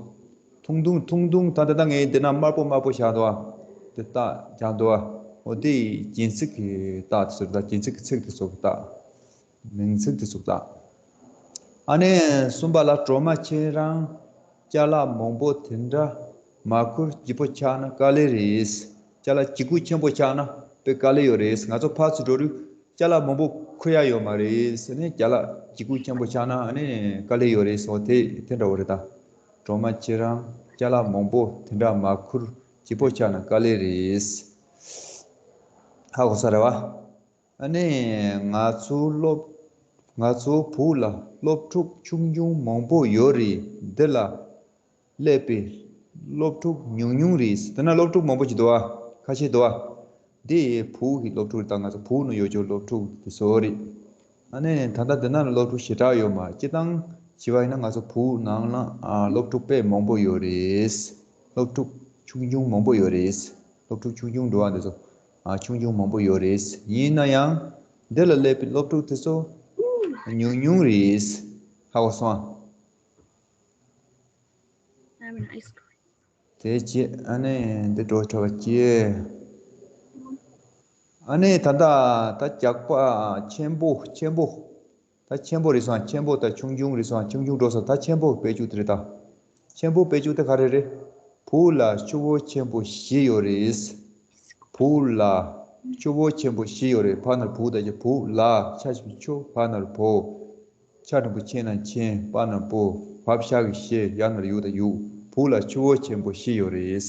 ཐུང་ཐུང་། ཐུང་ཐུང་། ད་ད་ལྟ་ངས་འདི་ན་དམར་པོ་དམར་པོ་བཞག་འདུག་བ། དེ་རྟགས་བཞག་འདུག་བ། འོ་དེ་རྒྱན་ཚིག་གི་རྟགས་དེ་ཚོ་རེད་ད། རྒྱན་ཚིག་གི་ཚིག་དེ་ཚོ་གི་རྟགས། མིང་ཚིག་དེ་ཚོ་གི་རྟགས། ཨ་ནི་གསུམ་པ་ལ། གྲོ་མ་ཁྱེད་རང་ཅ་ལག་མང་པོ་དེ་འདྲ་མ་ཁུར། ལྗིད་པོ་ཆགས་ན་དཀའ་ལས་རེད། ཅ་ལག་ལྗིད་ཁུག་ཆེན་པོ་ཆགས་ན་དཔེ་དཀའ་ལས་ཡོད་རེད། ང་ཚོ་ཕར་ཚུར་འགྲོ་དུས་ཅ་ལག་མང་པོ་ཁུར་ཡ་ཡོད་མ་རེད་ཟེར་ནས། ཅ་ལག་ལྗིད་ཁུག་ཆེན་པོ་ཆགས་ན་ཨ་ནི་དཀའ་ལས་ཡོད་རེད་ཟེར་བ་དེ་དེ་འདྲ་བོ་རེད་ད། གྲོ་མ་ཁྱེད་རང་ཅ་ལག་མང་པོ་དེ་འདྲ་མ་ཁུར། ལྗིད་པོ་ཆགས་ན་དཀའ་ལས་རེད། ཧ་གོ་ས་རེད་བ། ཨ་ནི་ང་ཚོའི་སློབ། ང་ཚོའི་བུ་ལ་སློབ་ཕྲུག་ཆུང་ཆུང་མང་པོ་ཡོད་རེད། འདི་ལ་སླེབས་པའི་སློབ་ཕྲུག་ཉུང་ཉུང་རེད། དེ་ན་སློབ་ཕྲུག་མང་པོ་ཅིག་འདུག་བ། ཁ་ཤས་འདུག་བ། འདི་བུ་གི་སློབ་ཕྲུག་རེད། ད་ང་ཚོ་བུ་ནང་ཡོད་ཆོག་སློབ་ཕྲུག་དེ་ཚོ་རེད། ཨ་ནི་ད་ལྟ་འདི་ན་སློབ་ཕྲུག་ཞེ་དྲག་ཡོད་མ་རེད། སྤྱིར་བཏང་བྱས་པ་ཡིན་ན་ང་ཚོ་བུ་ནང་ལ་ཨ་སློབ་ཕྲུག་དཔེ་མང་པོ་ཡོད་རེད། སློབ་ཕྲུག་ཆུང་ཆུང་མང་པོ་ཡོད་རེད། སློབ་ཕྲུག་ཆུང་ཆུང་འགྲོ་བ་འདི་ཚོ་ཨ་ཆུང་ཆུང་མང་པོ་ཡོད་རེད། ཡིན་ན་ཡང་འདི་ལ་སླེབས་པའི་སློབ་ཕྲུག་དེ་ཚོ་ཉུང་ཉུང་རེད། ཧ་གོ་སོང་ཨ། I'm an ice cream. དེ་རྗེས་ཨ་ནི་འདི་འགྲོ་ཆོག་པ་ཅི། ཨ་ནི་ད་ལྟ་ད་རྒྱགས་པ་ཆེན་པོ་ཆེན་པོ། ད་ཆེན་པོ་རེད་སོང་། ཆེན་པོ་དང་ཆུང་ཆུང་རེད་སོང་། ཆུང་ཆུང་འགྲོ་སོང་། ད་ཆེན་པོ་དཔེ་བཅུ་དེ་རེད་ད། ཆེན་པོ་དཔེ་བཅུ་དེ་ག་རེ་རེད། བུ་ལ་ཕྱུ་པ་ཆེན་པོ་བཞི་ཡོད་རེད། བུ་ལ་ཕྱུ་པ་ཆེན་པོ་བཞི་ཡོད་རེད། བ་ན་རོ་བུ་ད་ཆ། བུ་ལ་ཕྱ་ཞབས་ཀྱུ་ཕྱུ། བ་ན་རོ་བུ། ཆ་འགྲེང་བུ་ཆེ་ན་ཆེན། པ་ན་པོ། བ་བཞག་གི་བཞེས། ཡ་ན་རོ་ཡུ་ད་ཡུག་བུ་ལ་ཕྱུ་པ་ཆེན་པོ་བཞི་ཡོད་རེད།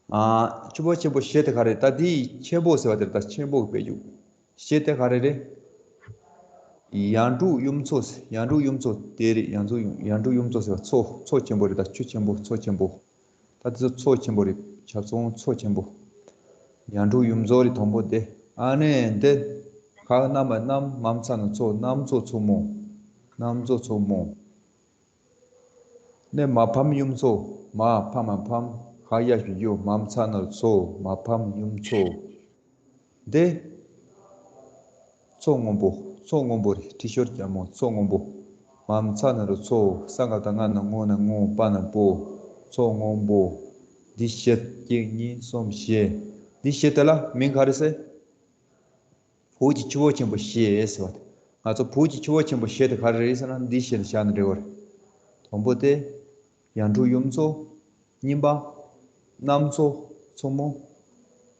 ཨ། ཕྱུ་པ་ཆེན་པོ་བཞི་དེ་ག་རེ། ད་འདི་ཆེན་པོ་ཟེར་བ་དེ་རེད། ད་ཆེན་པོ་གི་དཔེ་བཅུ། བཞི་དེ་ག་རེ་རེད། ཡར་འབྲོག་གཡུ་མཚོ་ཟེར། ཡར་འབྲོག་གཡུ་མཚོ་དེ་རེད། ཡར་འབྲོག་གཡུ། ཡར་འབྲོག་གཡུ་མཚོ་ཟེར་བ་མཚོ། མཚོ་ཆེན་པོ་རེད། ད་ཆུ་ཆེན་པོ། མཚོ་ཆེན་པོ། ད་དེ་ཚོ་མཚོ་ཆེན་པོ་རེད། ཆ་ཚང་མཚོ་ཆེན་པོ། ཡང་འབྲུག་ཡུམ་མཚོ་རེད་དང་པོ་དེ། ཨ་ནི་འདི། ཁ་གནམ་མ་གནམ། མ་མཚམས་ན་མཚོ། གནམ་མཚོ་མཚོ་མོ། གནམ་མཚོ་མཚོ་མོ། ནས་མ་ཕམ་ཡུམ་མཚོ། མ་ཕ་མ་ཕམ། ཁ་ཡ་ཞབས་ཀྱུ་ཡོ། མ་མཚམས་ན་མཚོ། མ་ཕམ་ཡུམ་མཚོ། འདི། མཚོ་སྔོན་པོ། མཚོ་སྔོན་པོ་རེད། ཁྲི་ཤོར་རྒྱལ་མོ། མཚོ་སྔོན་པོ། མ་མཚམས་ན་རུ་མཚོ། ས་ང་བཏགས་སྔ་ན་སྔོ། ན་སྔོ། པ་ན་པོ། མཚོ་སྔོན་པོ། འདི་བཞི། གཅིག་གཉིས་གསུམ་བཞི། འདི་བཞི་དེ་ལ་མིང་ག་རེ་ཟེར། བོད་ཀྱི་ཆུ་བོ་ཆེན་པོ་བཞི་ཟེར་བ་དེ། ང་ཚོ་བོད་ཀྱི་ཆུ་བོ་ཆེན་པོ་བཞི་དེ་ག་རེ་རེད་ཟེར་ན། འདི་བཞི་ལ་བཞག་ན་འགྲིག་གི་རེད། དང་པོ་དེ། ཡང་འབྲུག་ཡུམ་མཚོ། གཉིས་པ། གནམ་མཚོ་མཚོ་མོ།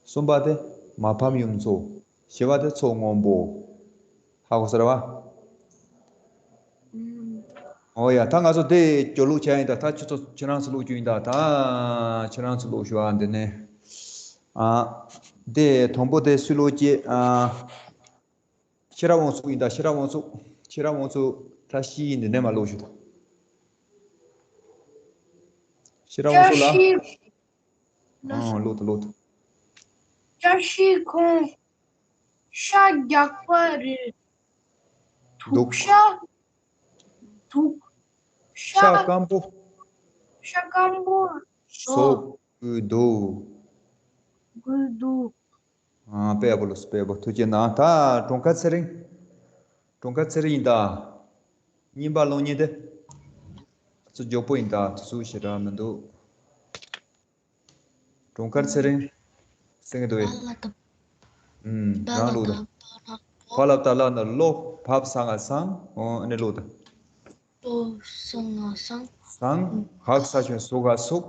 གསུམ་པ་དེ། མ་ཕམ་ཡུམ་མཚོ། བཞི་པ་དེ་མཚོ་སྔོན་པོ། ཧ་གོ་སོང་རེད་བ། ཨུམ། ཨོ་ཡ། ད་ང་ཚོ་དེ་སྐྱོར་ལུགས་བྱས་ཡིན་ད། ད་ཁྱོད་ཚོ་ཁྱེད་རང་ཚོ་ཀློག་རྒྱུ་ཡིན་ད། ད་ཁྱེད་རང་ཚོ་ཀློག་ཞུ་ཨ། འདི་ནས། ཨ། དེ་དང་པོ་དེ་སུས་ཀློག་ཀྱི། ཨ། ཤེས་རབ་དབང་ཕྱུག་ཡིན་ད། ཤེས་རབ་དབང་ཕྱུག་ཤེས་རབ་དབང་ཕྱུག་བཀྲ་ཤིས་འདི་ནས་མར་ཀློག་ཞུ་ད། ཤེས་རབ་དབང་ཕྱུག་ལགས། བཀྲ་ཤིས། ཨང་། ཀློག་ད། ཀློག་ད། བཀྲ་ཤིས་ཁོང་ཤ་རྒྱགས་པ་རེད། འདུག། དུག་ཤ། དུག་ཤ། ཤ་སྐམ་པོ། ཤ་སྐམ་པོ་ཟོ། ཟོ་དགོས་འདུག། དགོས་འདུག། ཨ། དཔེ་ཡག་པོ་ལོས། དཔེ་ཡག་པོ། ཐུགས་རྗེ་གནང་། ད་གྲོང་ཁ་ཚེ་རིང་། གྲོང་ཁ་ཚེ་རིང་ཡིན་ད། གཉིས་པ་ཀློག་མཁན་དེ། ཚོ་མགྱོགས་པོ་ཡིན་ད། དུས་ཚོད་ཞེ་དྲག་མི་འདུག། གྲོང་ཁ་ཚེ་རིང་། གསན་གྱི་འདུག་གས། ཨུམ། རང་ཀློག་ད། ཕ་ལ་བཏགས་ལ་ན་ལོ། བ་ཕ་ས་ང་བསང་། ཨོ། ཨ་ནི་ཀློག་ད། ལོ་ས་ང་བསང་། བསང་། ག་ས་ཞབས་ཀྱུ་གསུ། ག་གསུག།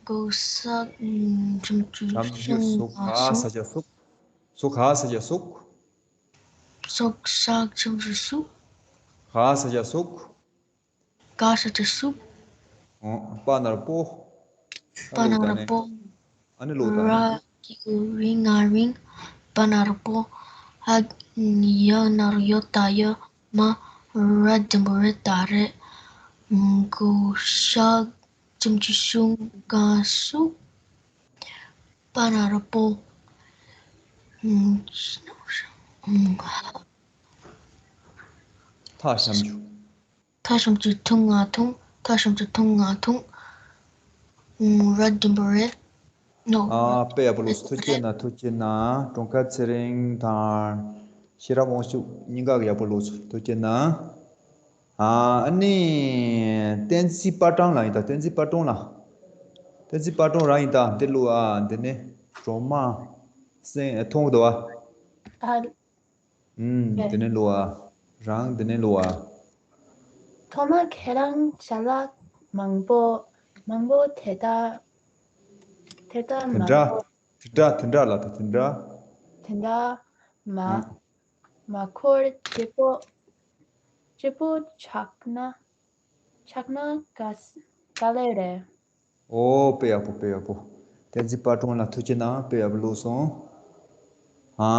གོ་ས་ཞབས་ཀྱུ་ཞབས་ཀྱུ་གསུ། ག་ས་ཞབས་ཀྱུ་གསུག། གསུ། ག་ས་ཞབས་ཀྱུ་གསུག། གསུག་ས་ཞབས་ཀྱུ་གསུག། ག་ས་ཞབས་ཀྱུ་གསུག། ག་ས་ཞབས་ཀྱུ་གསུག། ཨོ། པ་ན་རོ་པོ། པ་ན་རོ་པོ། ཨ་ནི་ཀློག་ད། ར་གི་གུ་རི་ང་རིང་། པ་ན་རོ་པོ། ཧ་ཡ་ན་རོ་ཡོ། ད་ཡོ། མ། ར་འགྲེང་བུ་རེ། ད་རེད། གོ་ས་ཞབས་ཀྱུ་གསུ། ག་གསུག། པ་ན་རོ་པོ། ཐ་ཞབས་ཀྱུ། ཐ་ཞབས་ཀྱུ་ཐུ། ང་ཐུང་། ཐ་ཞབས་ཀྱུ་ཐུ། ང་ཐུང་། ར་འགྲེང་བུ་རེ། ནོ། ཨ། དཔེ་ཡག་པོ་ལོས། ཐུགས་རྗེ་གནང་། ཐུགས་རྗེ་གནང་། གྲོང་ཁ་ཚེ་རིང་དང་། ཤེས་རབ་དབང་ཕྱུག་གཉིས་ཀ་གི་ཡག་པོ་ལོས། ཐུགས་རྗེ་གནང་། ཨ། ཨ་ནི། བསྟན་འཛིན་དཔལ་སྤྲུལ་ལགས་ཡིན་ད། བསྟན་འཛིན་དཔལ་སྤྲུལ་ལགས། བསྟན་འཛིན་དཔལ་སྤྲུལ་རང་ཡིན་ད། འདི་ཀློག་ཨ། འདི་ནས་སྒྲོལ་མ་སེང་མཐོང་གི་འདུག་ཨ། ཨ། ཨུམ། དེ་ནས་ཀློག་ཨ། རང་དེ་ནས་ཀློག་ཨ། ཐོག་མར་ཁྱེད་རང་ཅ་ལག་མང་པོ་མང་པོ་དེ་ལྟར་དེ་ལྟར་དེ་མང་འདྲ་པོ་དེ་འདྲ་དེ་འདྲ་ལ་ད་དེ་འདྲ། དེ་འདྲ་མ་ཨུམ། མ་འཁོར་བརྗེ་པོ་བརྗེ་པོ་ཆགས་ན་ཆགས་ན་དཀའ་དཀའ་ལས་རེད། ཨོ། དཔེ་ཡག་པོ། དཔེ་ཡག་པོ། བསྟན་འཛིན་དཔལ་སྤྲུལ་ལགས་ཐུགས་རྗེ་གནང་། དཔེ་ཡག་པོ་ཀློག་སོང་། ཨ།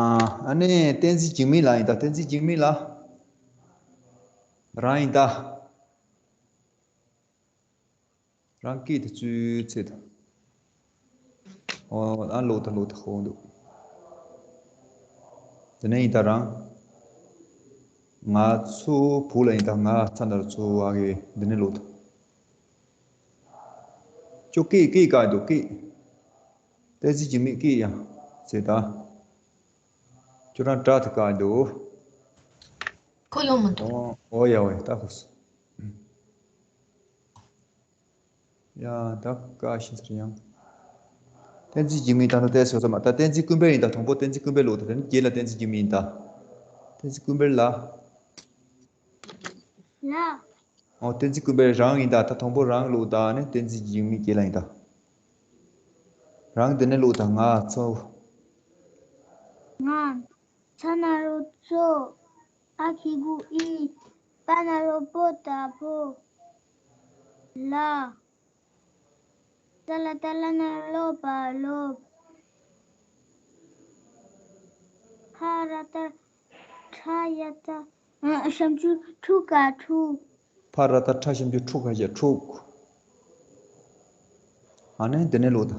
ཨ། ཨ་ནི་བསྟན་འཛིན་འཇིགས་མེད་ལགས་ཡིན་ད། བསྟན་འཛིན་འཇིགས་མེད་ལགས། རང་ཡིན་ད། རང་སྐད་དེ་ཚོའི་ཚེ་ད། ཨོ། ཨ། ཀློག་ད། ཀློག་ད། ཧོ་འདུག། དེ་ནས་ཡིན་ད་རང་། ང་ཚོ་བུ་ལ་ཡིན་ད། ང་ཚ་འདར་ཚོ་བ་གི་འདི་ནས་ཀློག་ད། ཅོ་ཀི་ཀི་ཀ་འདུག་ཀི། བསྟན་འཛིན་འཇིགས་མེད་ཀི་ཡང་ཟེར་ད། ཁྱོད་རང་དྲ་དེ་ཀ་འདུག། ཁོ་ཡོང་མི་འདུག། ཨོ། ཨོ་ཡ། ཨོ་ཡ། ད་ཁོ་སོང་། ཡ། ད་ཀ་ཤི་ཟེར་ཡང་། བསྟན་འཛིན་འཇིགས་མེད་ད་ལྟ་བལྟས་སོང་ཙམ་མ། ད་བསྟན་འཛིན་ཀུན་དཔལ་ཡིན་ད། དང་པོ་བསྟན་འཛིན་ཀུན་དཔལ་ལོ། ད་དེ་ནི་རྗེས་ལ་བསྟན་འཛིན་འཇིགས་མེད་ཡིན་ད། བསྟན་འཛིན་ཀུན་དཔལ་ལ། ལ། ཨོ། བསྟན་འཛིན་ཀུན་དཔལ་རང་ཡིན་ད། ད་དང་པོ་རང་ལོ། ད་ནི་བསྟན་འཛིན་འཇིགས་མེད་རྗེས་ལ་ཡིན་ད། རང་དེ་ནས་ལོ། ད་ང་ཚོ། ང་། ཚ་ན་རོ་ཚོ། ཨ་གི་གུ་ཨི། པ་ན་རོ་པོ། ད་པོ། ལ། ཏ་ལ་ཏ་ལ་ན་ལོ་པ་ལོབ། ཕ་ར་ཏ་ཕྲ་ཡ་ཏ། ཨ། ཞབས་ཀྱུ་ཕྲུ་ག་ཕྲུག། ཕ་ར་ཏ་ཕྲ་ཞབས་ཀྱུ་ཕྲུ་ག་ཞབས་ཕྲུག། ཨ་ནི་དེ་ནས་ལོ་ད།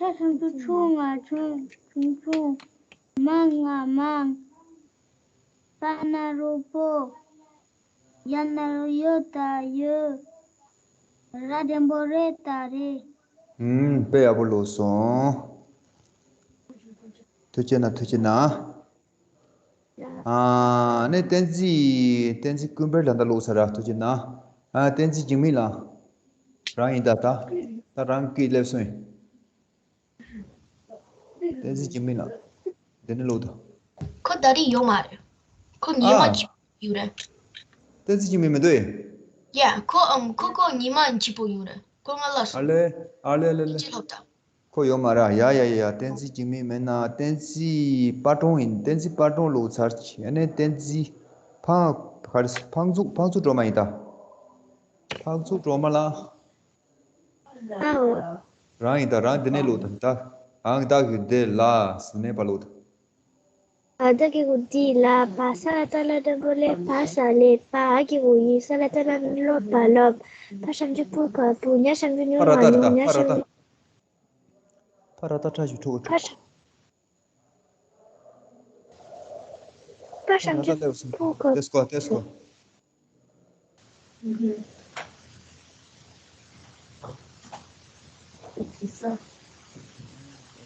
ད་ཆུང་ཆུང་ཆུང་ང་ཆུང་ཆུང་ཆུང་། མ་ང་མང་། པ་ན་རོ་པོ། ཡ་ན་རོ་ཡོ་ད་ཡོད། ར་འགྲེང་བུ་རེ་ད་རེད། ཨུམ། དཔེ་ཡག་པོ་ཀློག་སོང་། ཐུགས་རྗེ་གནང་། ཐུགས་རྗེ་གནང་། ཨ་ནི་བསྟན་འཛིན། བསྟན་འཛིན་ཀུན་དཔལ་ལགས་ད་ཀློག་ཚར་ར། ཐུགས་རྗེ་གནང་། ཨ། བསྟན་འཛིན་འཇིགས་མེད་ལགས། རང་ཡིན་ད། ད་ད་རང་གིས་སླེབས་སོང་ཡིན། བསྟན་འཛིན་འཇིགས་མེད་ལགས། དེ་ནས་ཀློག་ད། ཁོ་ད་རེས་ཡོད་མ་རེད། ཁོ་ཉི་མ་ཨ། གཅིག་ཡོད་རེད། བསྟན་འཛིན་འཇིགས་མེད་མི་འདུག་ཡ། ཡ། ཁོ་ཨམ་ཁོ་ཁོ་ཉི་མ་གཅིག་པོ་ཡོད་རེད། ཁོ་ང་ལ་ཨ་སོང་། ལེ། ཨ་ལེ་ལེ་ལེ། ཅི་ལབ་ད། ཁོ་ཡོད་མ་རེད། ཡ་ཡ་ཡ་ཡ། བསྟན་འཛིན་འཇིགས་མེད་མེད་ན། བསྟན་འཛིན་དཔལ་སྒྲོན་ཡིན། བསྟན་འཛིན་དཔལ་སྒྲོན་ཀློག་ཚར་གྱི། ཨ་ནི་བསྟན་འཛིན་ཕང་། ག་རེ། ཕང་ཚུགས། ཕང་ཚུགས་སྒྲོལ་མ་ཡིན་ད། ཕང་ཚུགས་སྒྲོལ་མ་ལགས། ཨའོ། རང་ཡིན་ད། རང་འདི་ནས་ཀློག་ད། ད་རང་ད་གི་འདི་ལ་ཟིན་ནས་པ་ཀློག་ད། ཨ་ད་གི་གུ་འདི་ལ། བ་ས་ལ་ཏ་ལ་འགྲེང་བུ་ལེ། བ་ས་ལེབ། བ་གི་གུ་ཡི་ས་ལ་ཏ་ལ་ལོ་བ་ལོབ། པ་ཞབས་ཀྱུ་པུ་ག་པུ། ཉ་ཞབས་ཀྱུ་ཉུ་ཕ་ར་ང་ཏ་ར་ད། ཉུང་། ཉ་ཕ་ར་ཞབས་ད། ཀྱུ་ཕ་ར་ད་ཁྲ་ཞབས་ཀྱུ་ཕྲུ་གུ་ཕྲུག་ཕ་ཞབས། པ་ཞབས་ཀྱུ་པུ་ག། ཏེ་སྐོ། ཏེ་སྐོ།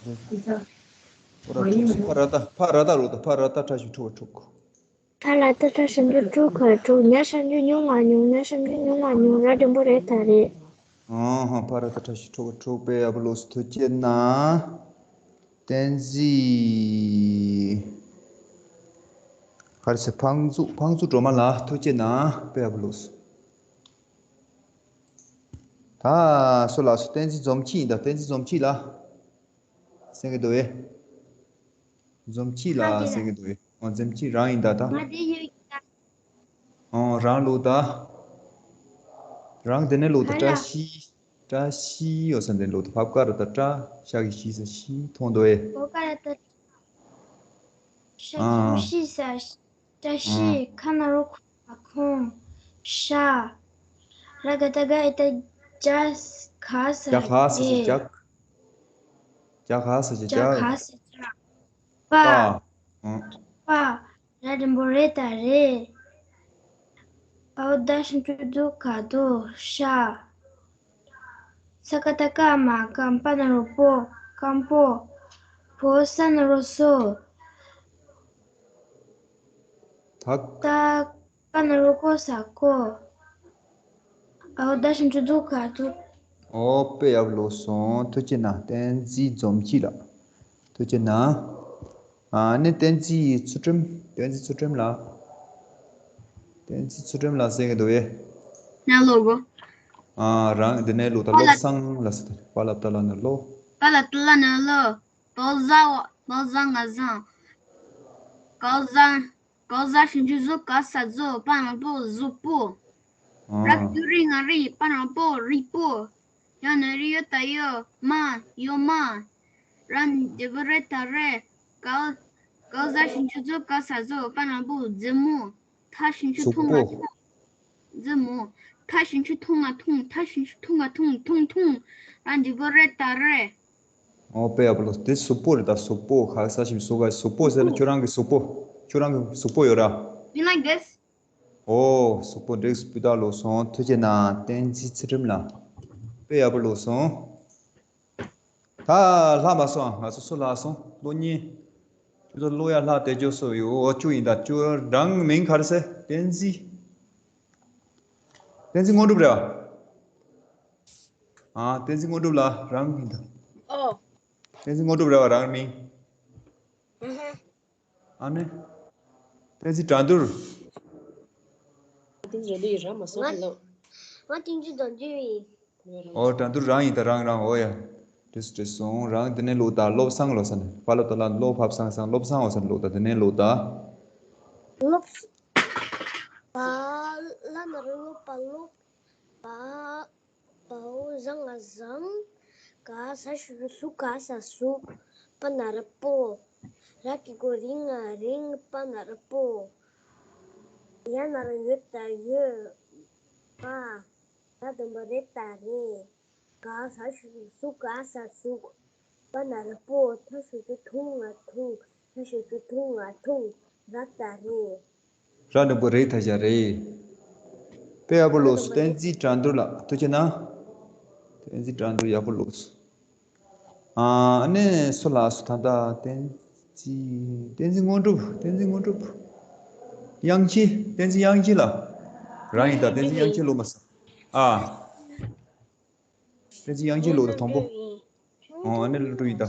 ཕ་ར་ད། ཕ་ར་ད་ཀློག་ད། ཕ་ར་ད་ཁྲ་ཞབས་ཀྱུ་ཕྲུ་གུ་ཕྲུག་ཕ་ར་ད་ཁྲ་ཞབས་ཀྱུ་ཕྲུ་གུ་ཕྲུག་ཉ་ཞབས་ཀྱུ་ཉུ་ང་ཉུང་། ཉ་ཞབས་ཀྱུ་ཉུ་ང་ཉུང་། ར་འགྲེང་བུ་རེ་ད་རེད། ཨ་ཧ། ཕ་ར་ད་ཁྲ་ཞབས་ཀྱུ་ཕྲུ་གུ་ཕྲུག་དཔེ་ཡག་པོ་ཀློག་སོང་། ཐུགས་རྗེ་གནང་། བསྟན་འཛིན། ག་རེ་ཟེར། ཕང་ཚུགས། ཕང་ཚུགས་སྒྲོལ་མ་ལགས། ཐུགས་རྗེ་གནང་། དཔེ་ཡག་པོ་ཀློག་སོང་། ད་སུ་ལགས་སོ། བསྟན་འཛིན་འཛོམས་སྐྱིད་ཡིན་ད། བསྟན་འཛིན་འཛོམས་སྐྱིད་ལགས། གསན་གྱི་འདུག་གས། འཛོམས་སྐྱིད་ལགས་གསན་གྱི་འདུག་གས། ཨོ། འཛོམས་སྐྱིད་རང་ཡིན་ད། ད་ང་དེ་ཡོད་ཡིན་ད། ཨོ། རང་ཀློག་ད། རང་དེ་ནས་ཀློག་ད། ང་ལ། བཀྲ་ཤིས། བཀྲ་ཤིས་ཡོད་ས་འདི་ཀློག་ད། བ་ག་ར་བཏགས་བཀྲ། ཤ་གི་ཤི་ས་ཤིས། མཐོང་འདུག་གས། བ་ག་ར་བཏགས། ཤ་གི་ཨ། ཤི་ས་ཤིས། བཀྲ་ཤིས། ཨ། ཁ་ན་རོ་ཁོ་ས་ཁོང་། ཤ། ར་ག་བཏགས་རྒ་ཡ་བཏགས་རྒྱ། ག་ས་ས་རྒྱ། རྒྱ། རྒྱ་ག་ས་ས་རྒྱ། རྒྱ་ག་ས་ས་རྒྱ། པ། པ། ཨ། པ། ར་འགྲེང་བུ་རེ་ད་རེད། འ་འོག་ད་ཞབས་ཀྱུ་འདུ་ག་འདུ། ཤ། ས་ཀ་བཏགས་སྐ་མ་སྐམ། པ་ན་རོ་པོ། སྐམ་པོ། བོ་ས་ན་རོ་སོ། ད། ད། པ་ན་རོ་པོ་ས་ཀོ། འ་འོག་ད་ཞབས་ཀྱུ་འདུ་ག་འདུ། ཨོ། དཔེ་ཡག་པོ་ཀློག་སོང་། ཐུགས་རྗེ་གནང་། བསྟན་འཛིན་འཛོམས་སྐྱིད་ལགས། ཐུགས་རྗེ་གནང་། ཨ་ནི་བསྟན་འཛིན་ཚུལ་ཁྲིམས། བསྟན་འཛིན་ཚུལ་ཁྲིམས་ལགས། བསྟན་འཛིན་ཚུལ་ཁྲིམས་ལགས་གསན་གྱི་འདུག་གས། ང་ཀློག་གོ། ཨ། རང་འདི་ནས་ཀློག་ད། པ་ལ། བློ་བཟང་ལགས་ཟེར་ཏེ། པ་ལ་བཏགས་བླ་ན་བློ། པ་ལ་བཏགས་བླ་ན་བློ། བོ་ཟ་བ། བོ་ཟ་ང་བཟང་། ག་ཟ། ག་ཟ་ཞབས་ཀྱུ་གཟུ། ག་ས་གཟུགས། པ་ན་རོ་པོ། གཟུགས་པོ། ཨ། ར་གི་གུ་རི་ང་རིགས། པ་ན་རོ་པོ། རིགས་པོ། ཡ་ན་རོ་ཡོ་ད་ཡོད། མ། ཡོད་མ། ར་འགྲེང་བུ་རེ་ད་རེད། ག། ག་ཟ་ཞབས་ཀྱུ་གཟུ། ག་ས་གཟུགས། པ་ན་རོ་པོ། མཛུབ་མོ། ཐ་ཞབས་ཀྱུ་ཐུང་ང་ཐུང་། མཛུབ་མོ། ཐ་ཞབས་ཀྱུ་ཐུང་ང་ཐུང་། ཐ་ཞབས་ཀྱུ་ཐུང་ང་ཐུང་། ཐུང་ཐུང་། ར་འགྲེང་བུ་རེ་ད་རེད། ཨོ། དཔེ་ཡག་པོ་ལགས། དེ་གཟུགས་པོ་རེད་ད། གཟུགས་པོ། ག་ས་ཞབས་ཀྱུ་གཟུ། ག་གཟུགས་པོ་ཟེར་ན་ཁྱོད་རང་གི་གཟུགས་པོ། ཁྱོད་རང་གི་གཟུགས་པོ་ཡོད་ར། You like this? ཨོ། གཟུགས་པོ་འགྲིགས་སོང་། སྤུས་དག་ཀློག་སོང་། ཐུགས་རྗེ་གནང་། བསྟན་འཛིན་ཚུལ་ཁྲིམས་ལགས། དཔེ་ཡག་པོ་ཀློག་སོང་། ད་ལྷག་མ་སོང་། ང་ཚོ་སུ་ལྷག་སོང་། ཀློག་མཁན། ཁྱོད་ཚོ་ཀློག་ཡ་ལྷག་བསྡད་རྒྱུ་སུ་ཡོད། འོ། བཅུ་ཡིན་ད། བཅུ། རང་མིང་ག་རེ་ཟེར། བསྟན་འཛིན། བསྟན་འཛིན་དངོས་གྲུབ་རེད་བ། ཨ། བསྟན་འཛིན་དངོས་གྲུབ་ལགས། རང་མིང་ད། ཨོ། བསྟན་འཛིན་དངོས་གྲུབ་རེད་བ། རང་མིང་། ཨུ་ཧུ། ཨ་ནི། བསྟན་འཛིན་དགྲ་འདུལ། བསྟན་འཛིན་དགྲ་འདུལ་ཡིན། རང་མ་སོང་། ང་ལོ། ང་བསྟན་འཛིན་དགྲ་འདུལ་ཡིན། ཨོ། དགྲ་འདུལ་རང་ཡིན་ད། རང་རང་། ཨོ་ཡ། འགྲིགས་སོང་། འགྲིགས་སོང་། རང་འདི་ནས་ཀློག་ད། བློ་བཟང་ལོ་ས་ནས། པ་ལ་བཏགས་བླ། བློ་ཕ་བཟང་བཟང་། བློ་བཟང་འོ་ས་ནས་ཀློག་ད། འདི་ནས་ཀློག་ད། ལོབས། བ་ལ་ན་རོ་ལོ་བ་ལོབས། བ། བ་འོག་ཟ་ང་བཟང་། ག་ས་ཞབས་ཀྱུ་གཟུ། ག་ས་གཟུགས། པ་ན་རོ་པོ། ར་གི་གུ་རི་ང་རིང་། པ་ན་རོ་པོ། ཡ་ན་རོ་ཡོ་ད་ཡོད། པ། ར་འགྲེང་བུ་རེ་ད་རེད། ག་ས་ཞབས་ཀྱུ་གཟུ། ག་ས་གཟུགས། པ་ན་ར་པོ། ཐ་ཞབས་ཀྱུ་ཐུ་ང་ཐུང་། ཐ་ཞབས་ཀྱུ་ཐུ་ང་ཐུང་། ར་ཏ་རེད། ར་འགྲེང་བུ་རེ། ད་ཞ་རེད། དཔེ་ཡག་པོ་ཀློག་སོང་། བསྟན་འཛིན་དགྲ་འདུལ་ལགས་ཐུགས་རྗེ་གནང་། བསྟན་འཛིན་དགྲ་འདུལ་ཡག་པོ་ཀློག་སོང་། ཨ་ནི་སུ་ལགས་སོ། ད་ལྟ་བསྟན་འཛིན། བསྟན་འཛིན་དངོས་གྲུབ། བསྟན་འཛིན་དངོས་གྲུབ། དབྱངས་ཅན། བསྟན་འཛིན་དབྱངས་ཅན་ལགས། རང་ཡིན་ད། བསྟན་འཛིན་དབྱངས་ཅན་ཀློག་མ་སོང་། ཨ། བསྟན་འཛིན་དབྱངས་ཅན་ཀློག་ད་དང་པོ། ཨོ་ཨ་ནི་ཀློག་འགྲོ་ཡིན་ད།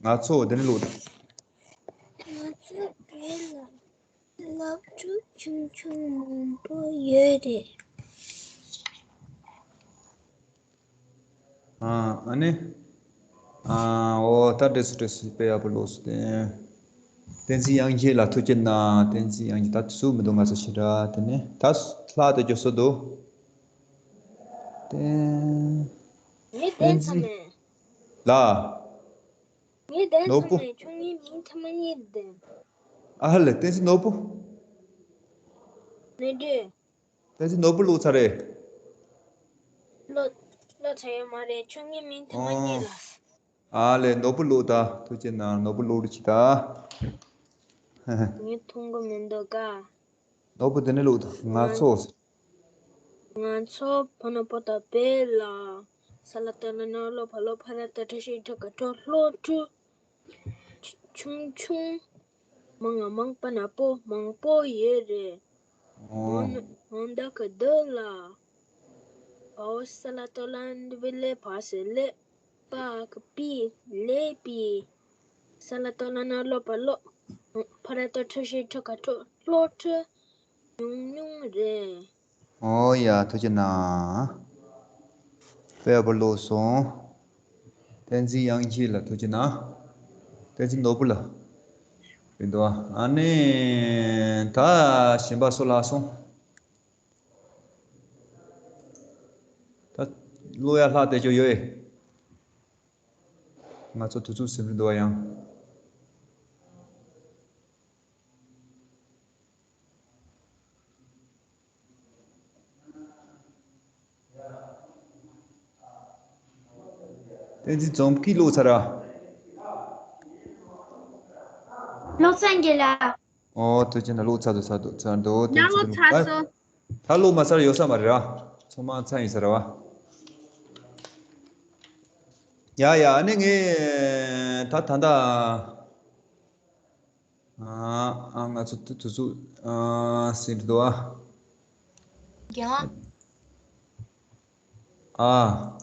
ང་ཚོ་དེ་ནས་ཀློག་ད། ང་ཚོ་བོད་ལ་སློབ་ཕྲུག་ཆུང་ཆུང་མང་པོ་ཡོད་རེད། ཨ་ཨ་ནི། ཨ་ཨོ་ད་འགྲིག་སོང་འགྲིག་སོང་། དཔེ་ཡག་པོ་ཀློག་སོང་། བསྟན་འཛིན་དབྱངས་ཅན་ལགས་ཐུགས་རྗེ་གནང་། བསྟན་འཛིན་དབྱངས་ཅན། ད་དུས་ཚོད་མི་འདུག་ང་ཚོ་ཞེ་དྲག་དེ་ནས་ད་ལྷག་ཏུ་མགྱོགས་སོ་འདུག་བསྟན་ངས་བསྟན་བསྟན་ཚར་འཛིན་མེད། ལགས། ངས་བསྟན་ནོར་བུ། ཚར་མེད། ཁྱོད་ངའི་མིང་ཐ་མ་གཉིས་བསྟན། ཨ་ཧ་ལས། བསྟན་འཛིན་ནོར་བུ། ནོར་བུ། བསྟན་འཛིན་ནོར་བུ་ཀློག་ཚར་རེད། ཀློག་ཀློག་ཚར་ཡོད་མ་རེད། ཁྱོད་ངའི་མིང་ཐ་མ་གཉིས་ལ། ཨ་ལས། ནོར་བུ་ཀློག་ད། ཐུགས་རྗེ་གནང་། ནོར་བུ་ཀློག་རོགས་གྱིས་ད། ངས་མཐོང་གི་མི་འདུག་ག་ནོར་བུ་དེ་ནས་ཀློག་ད། ང་ང་ཚོ། ང་ཚོ་བོད་ནང་པོ་ཏ་བོད་ལ། ས་ལ་ཏ་ལ་ན་ལོ་ཕ་ལོ་ཕ་ར་ཏ་ཁྲ་ཤི་ཁྲ་ཁ་ཁྲོ་ལྷོ་ཁྲུ། ཆུང་ཆུང་། མང་ང་མང་པ་ན་པོ་མང་པོ་ཡོད་རེད། ཨོ། འོན་འོན་ད་ག་འདི་ལ། བའོ་ས་ལ་ཏོ་ལ་འདི་བི་ལེ་བ་སེ་ལེ། པ་གི་པི་ལེ་པི། ས་ལ་ཏོ་ལ་ན་ལོ་པ་ལོ། ཕ་ར་ཏོ་ཁྲ་ཤི་ཁྲ་ཁ་ཁྲོ་ལྷོ་ཁྲུ། ཉུང་ཉུང་རེད། ཨོ་ཡ། ཐུགས་རྗེ་གནང་། དཔེ་ཡག་པོ་ཀློག་སོང་། བསྟན་འཛིན་དབྱངས་ཅན་ལགས་ཐུགས་རྗེ་གནང་། བསྟན་འཛིན་ནོར་བུ་ལགས། རེད་འདུག་ཨ་ནི་ད་གཞན་པ་སུ་ལགས་སོང་། ད་ཀློག་ཡ་ལྷག་བསྡད་ཅོག་ཡོད་ཨེ། ང་ཚོ་དུས་ཚོད་ཟིན་རེད་འདུག་ཨ་ཡང་། བསྟན་འཛིན་འཛོམས་སྐྱིད་ཀློག་ཚར་ར། ཀློག་ཚར་གི་ལགས། ཨོ་ཐུགས་རྗེ་གནང་། ཀློག་ཚར་འདུག་ཚར་འདུག་ཚར་འདུག་ང་ཀློག་ཚར་སོང་། ད་ཀློག་མ་ཚར་ཡོད་ས་མ་རེད་ར། ཚང་མ་ཚར་ཡིན་ས་རེད་བ། ཡ་ཡ། ཨ་ནི་ངས་ད་ད་ད། ཨ་ཨ་ང་ཚོ་དུས་དུས་ཚོད་ཨ་ཟིན་འདུག་ཨ། རྒན་ལགས། ཨ།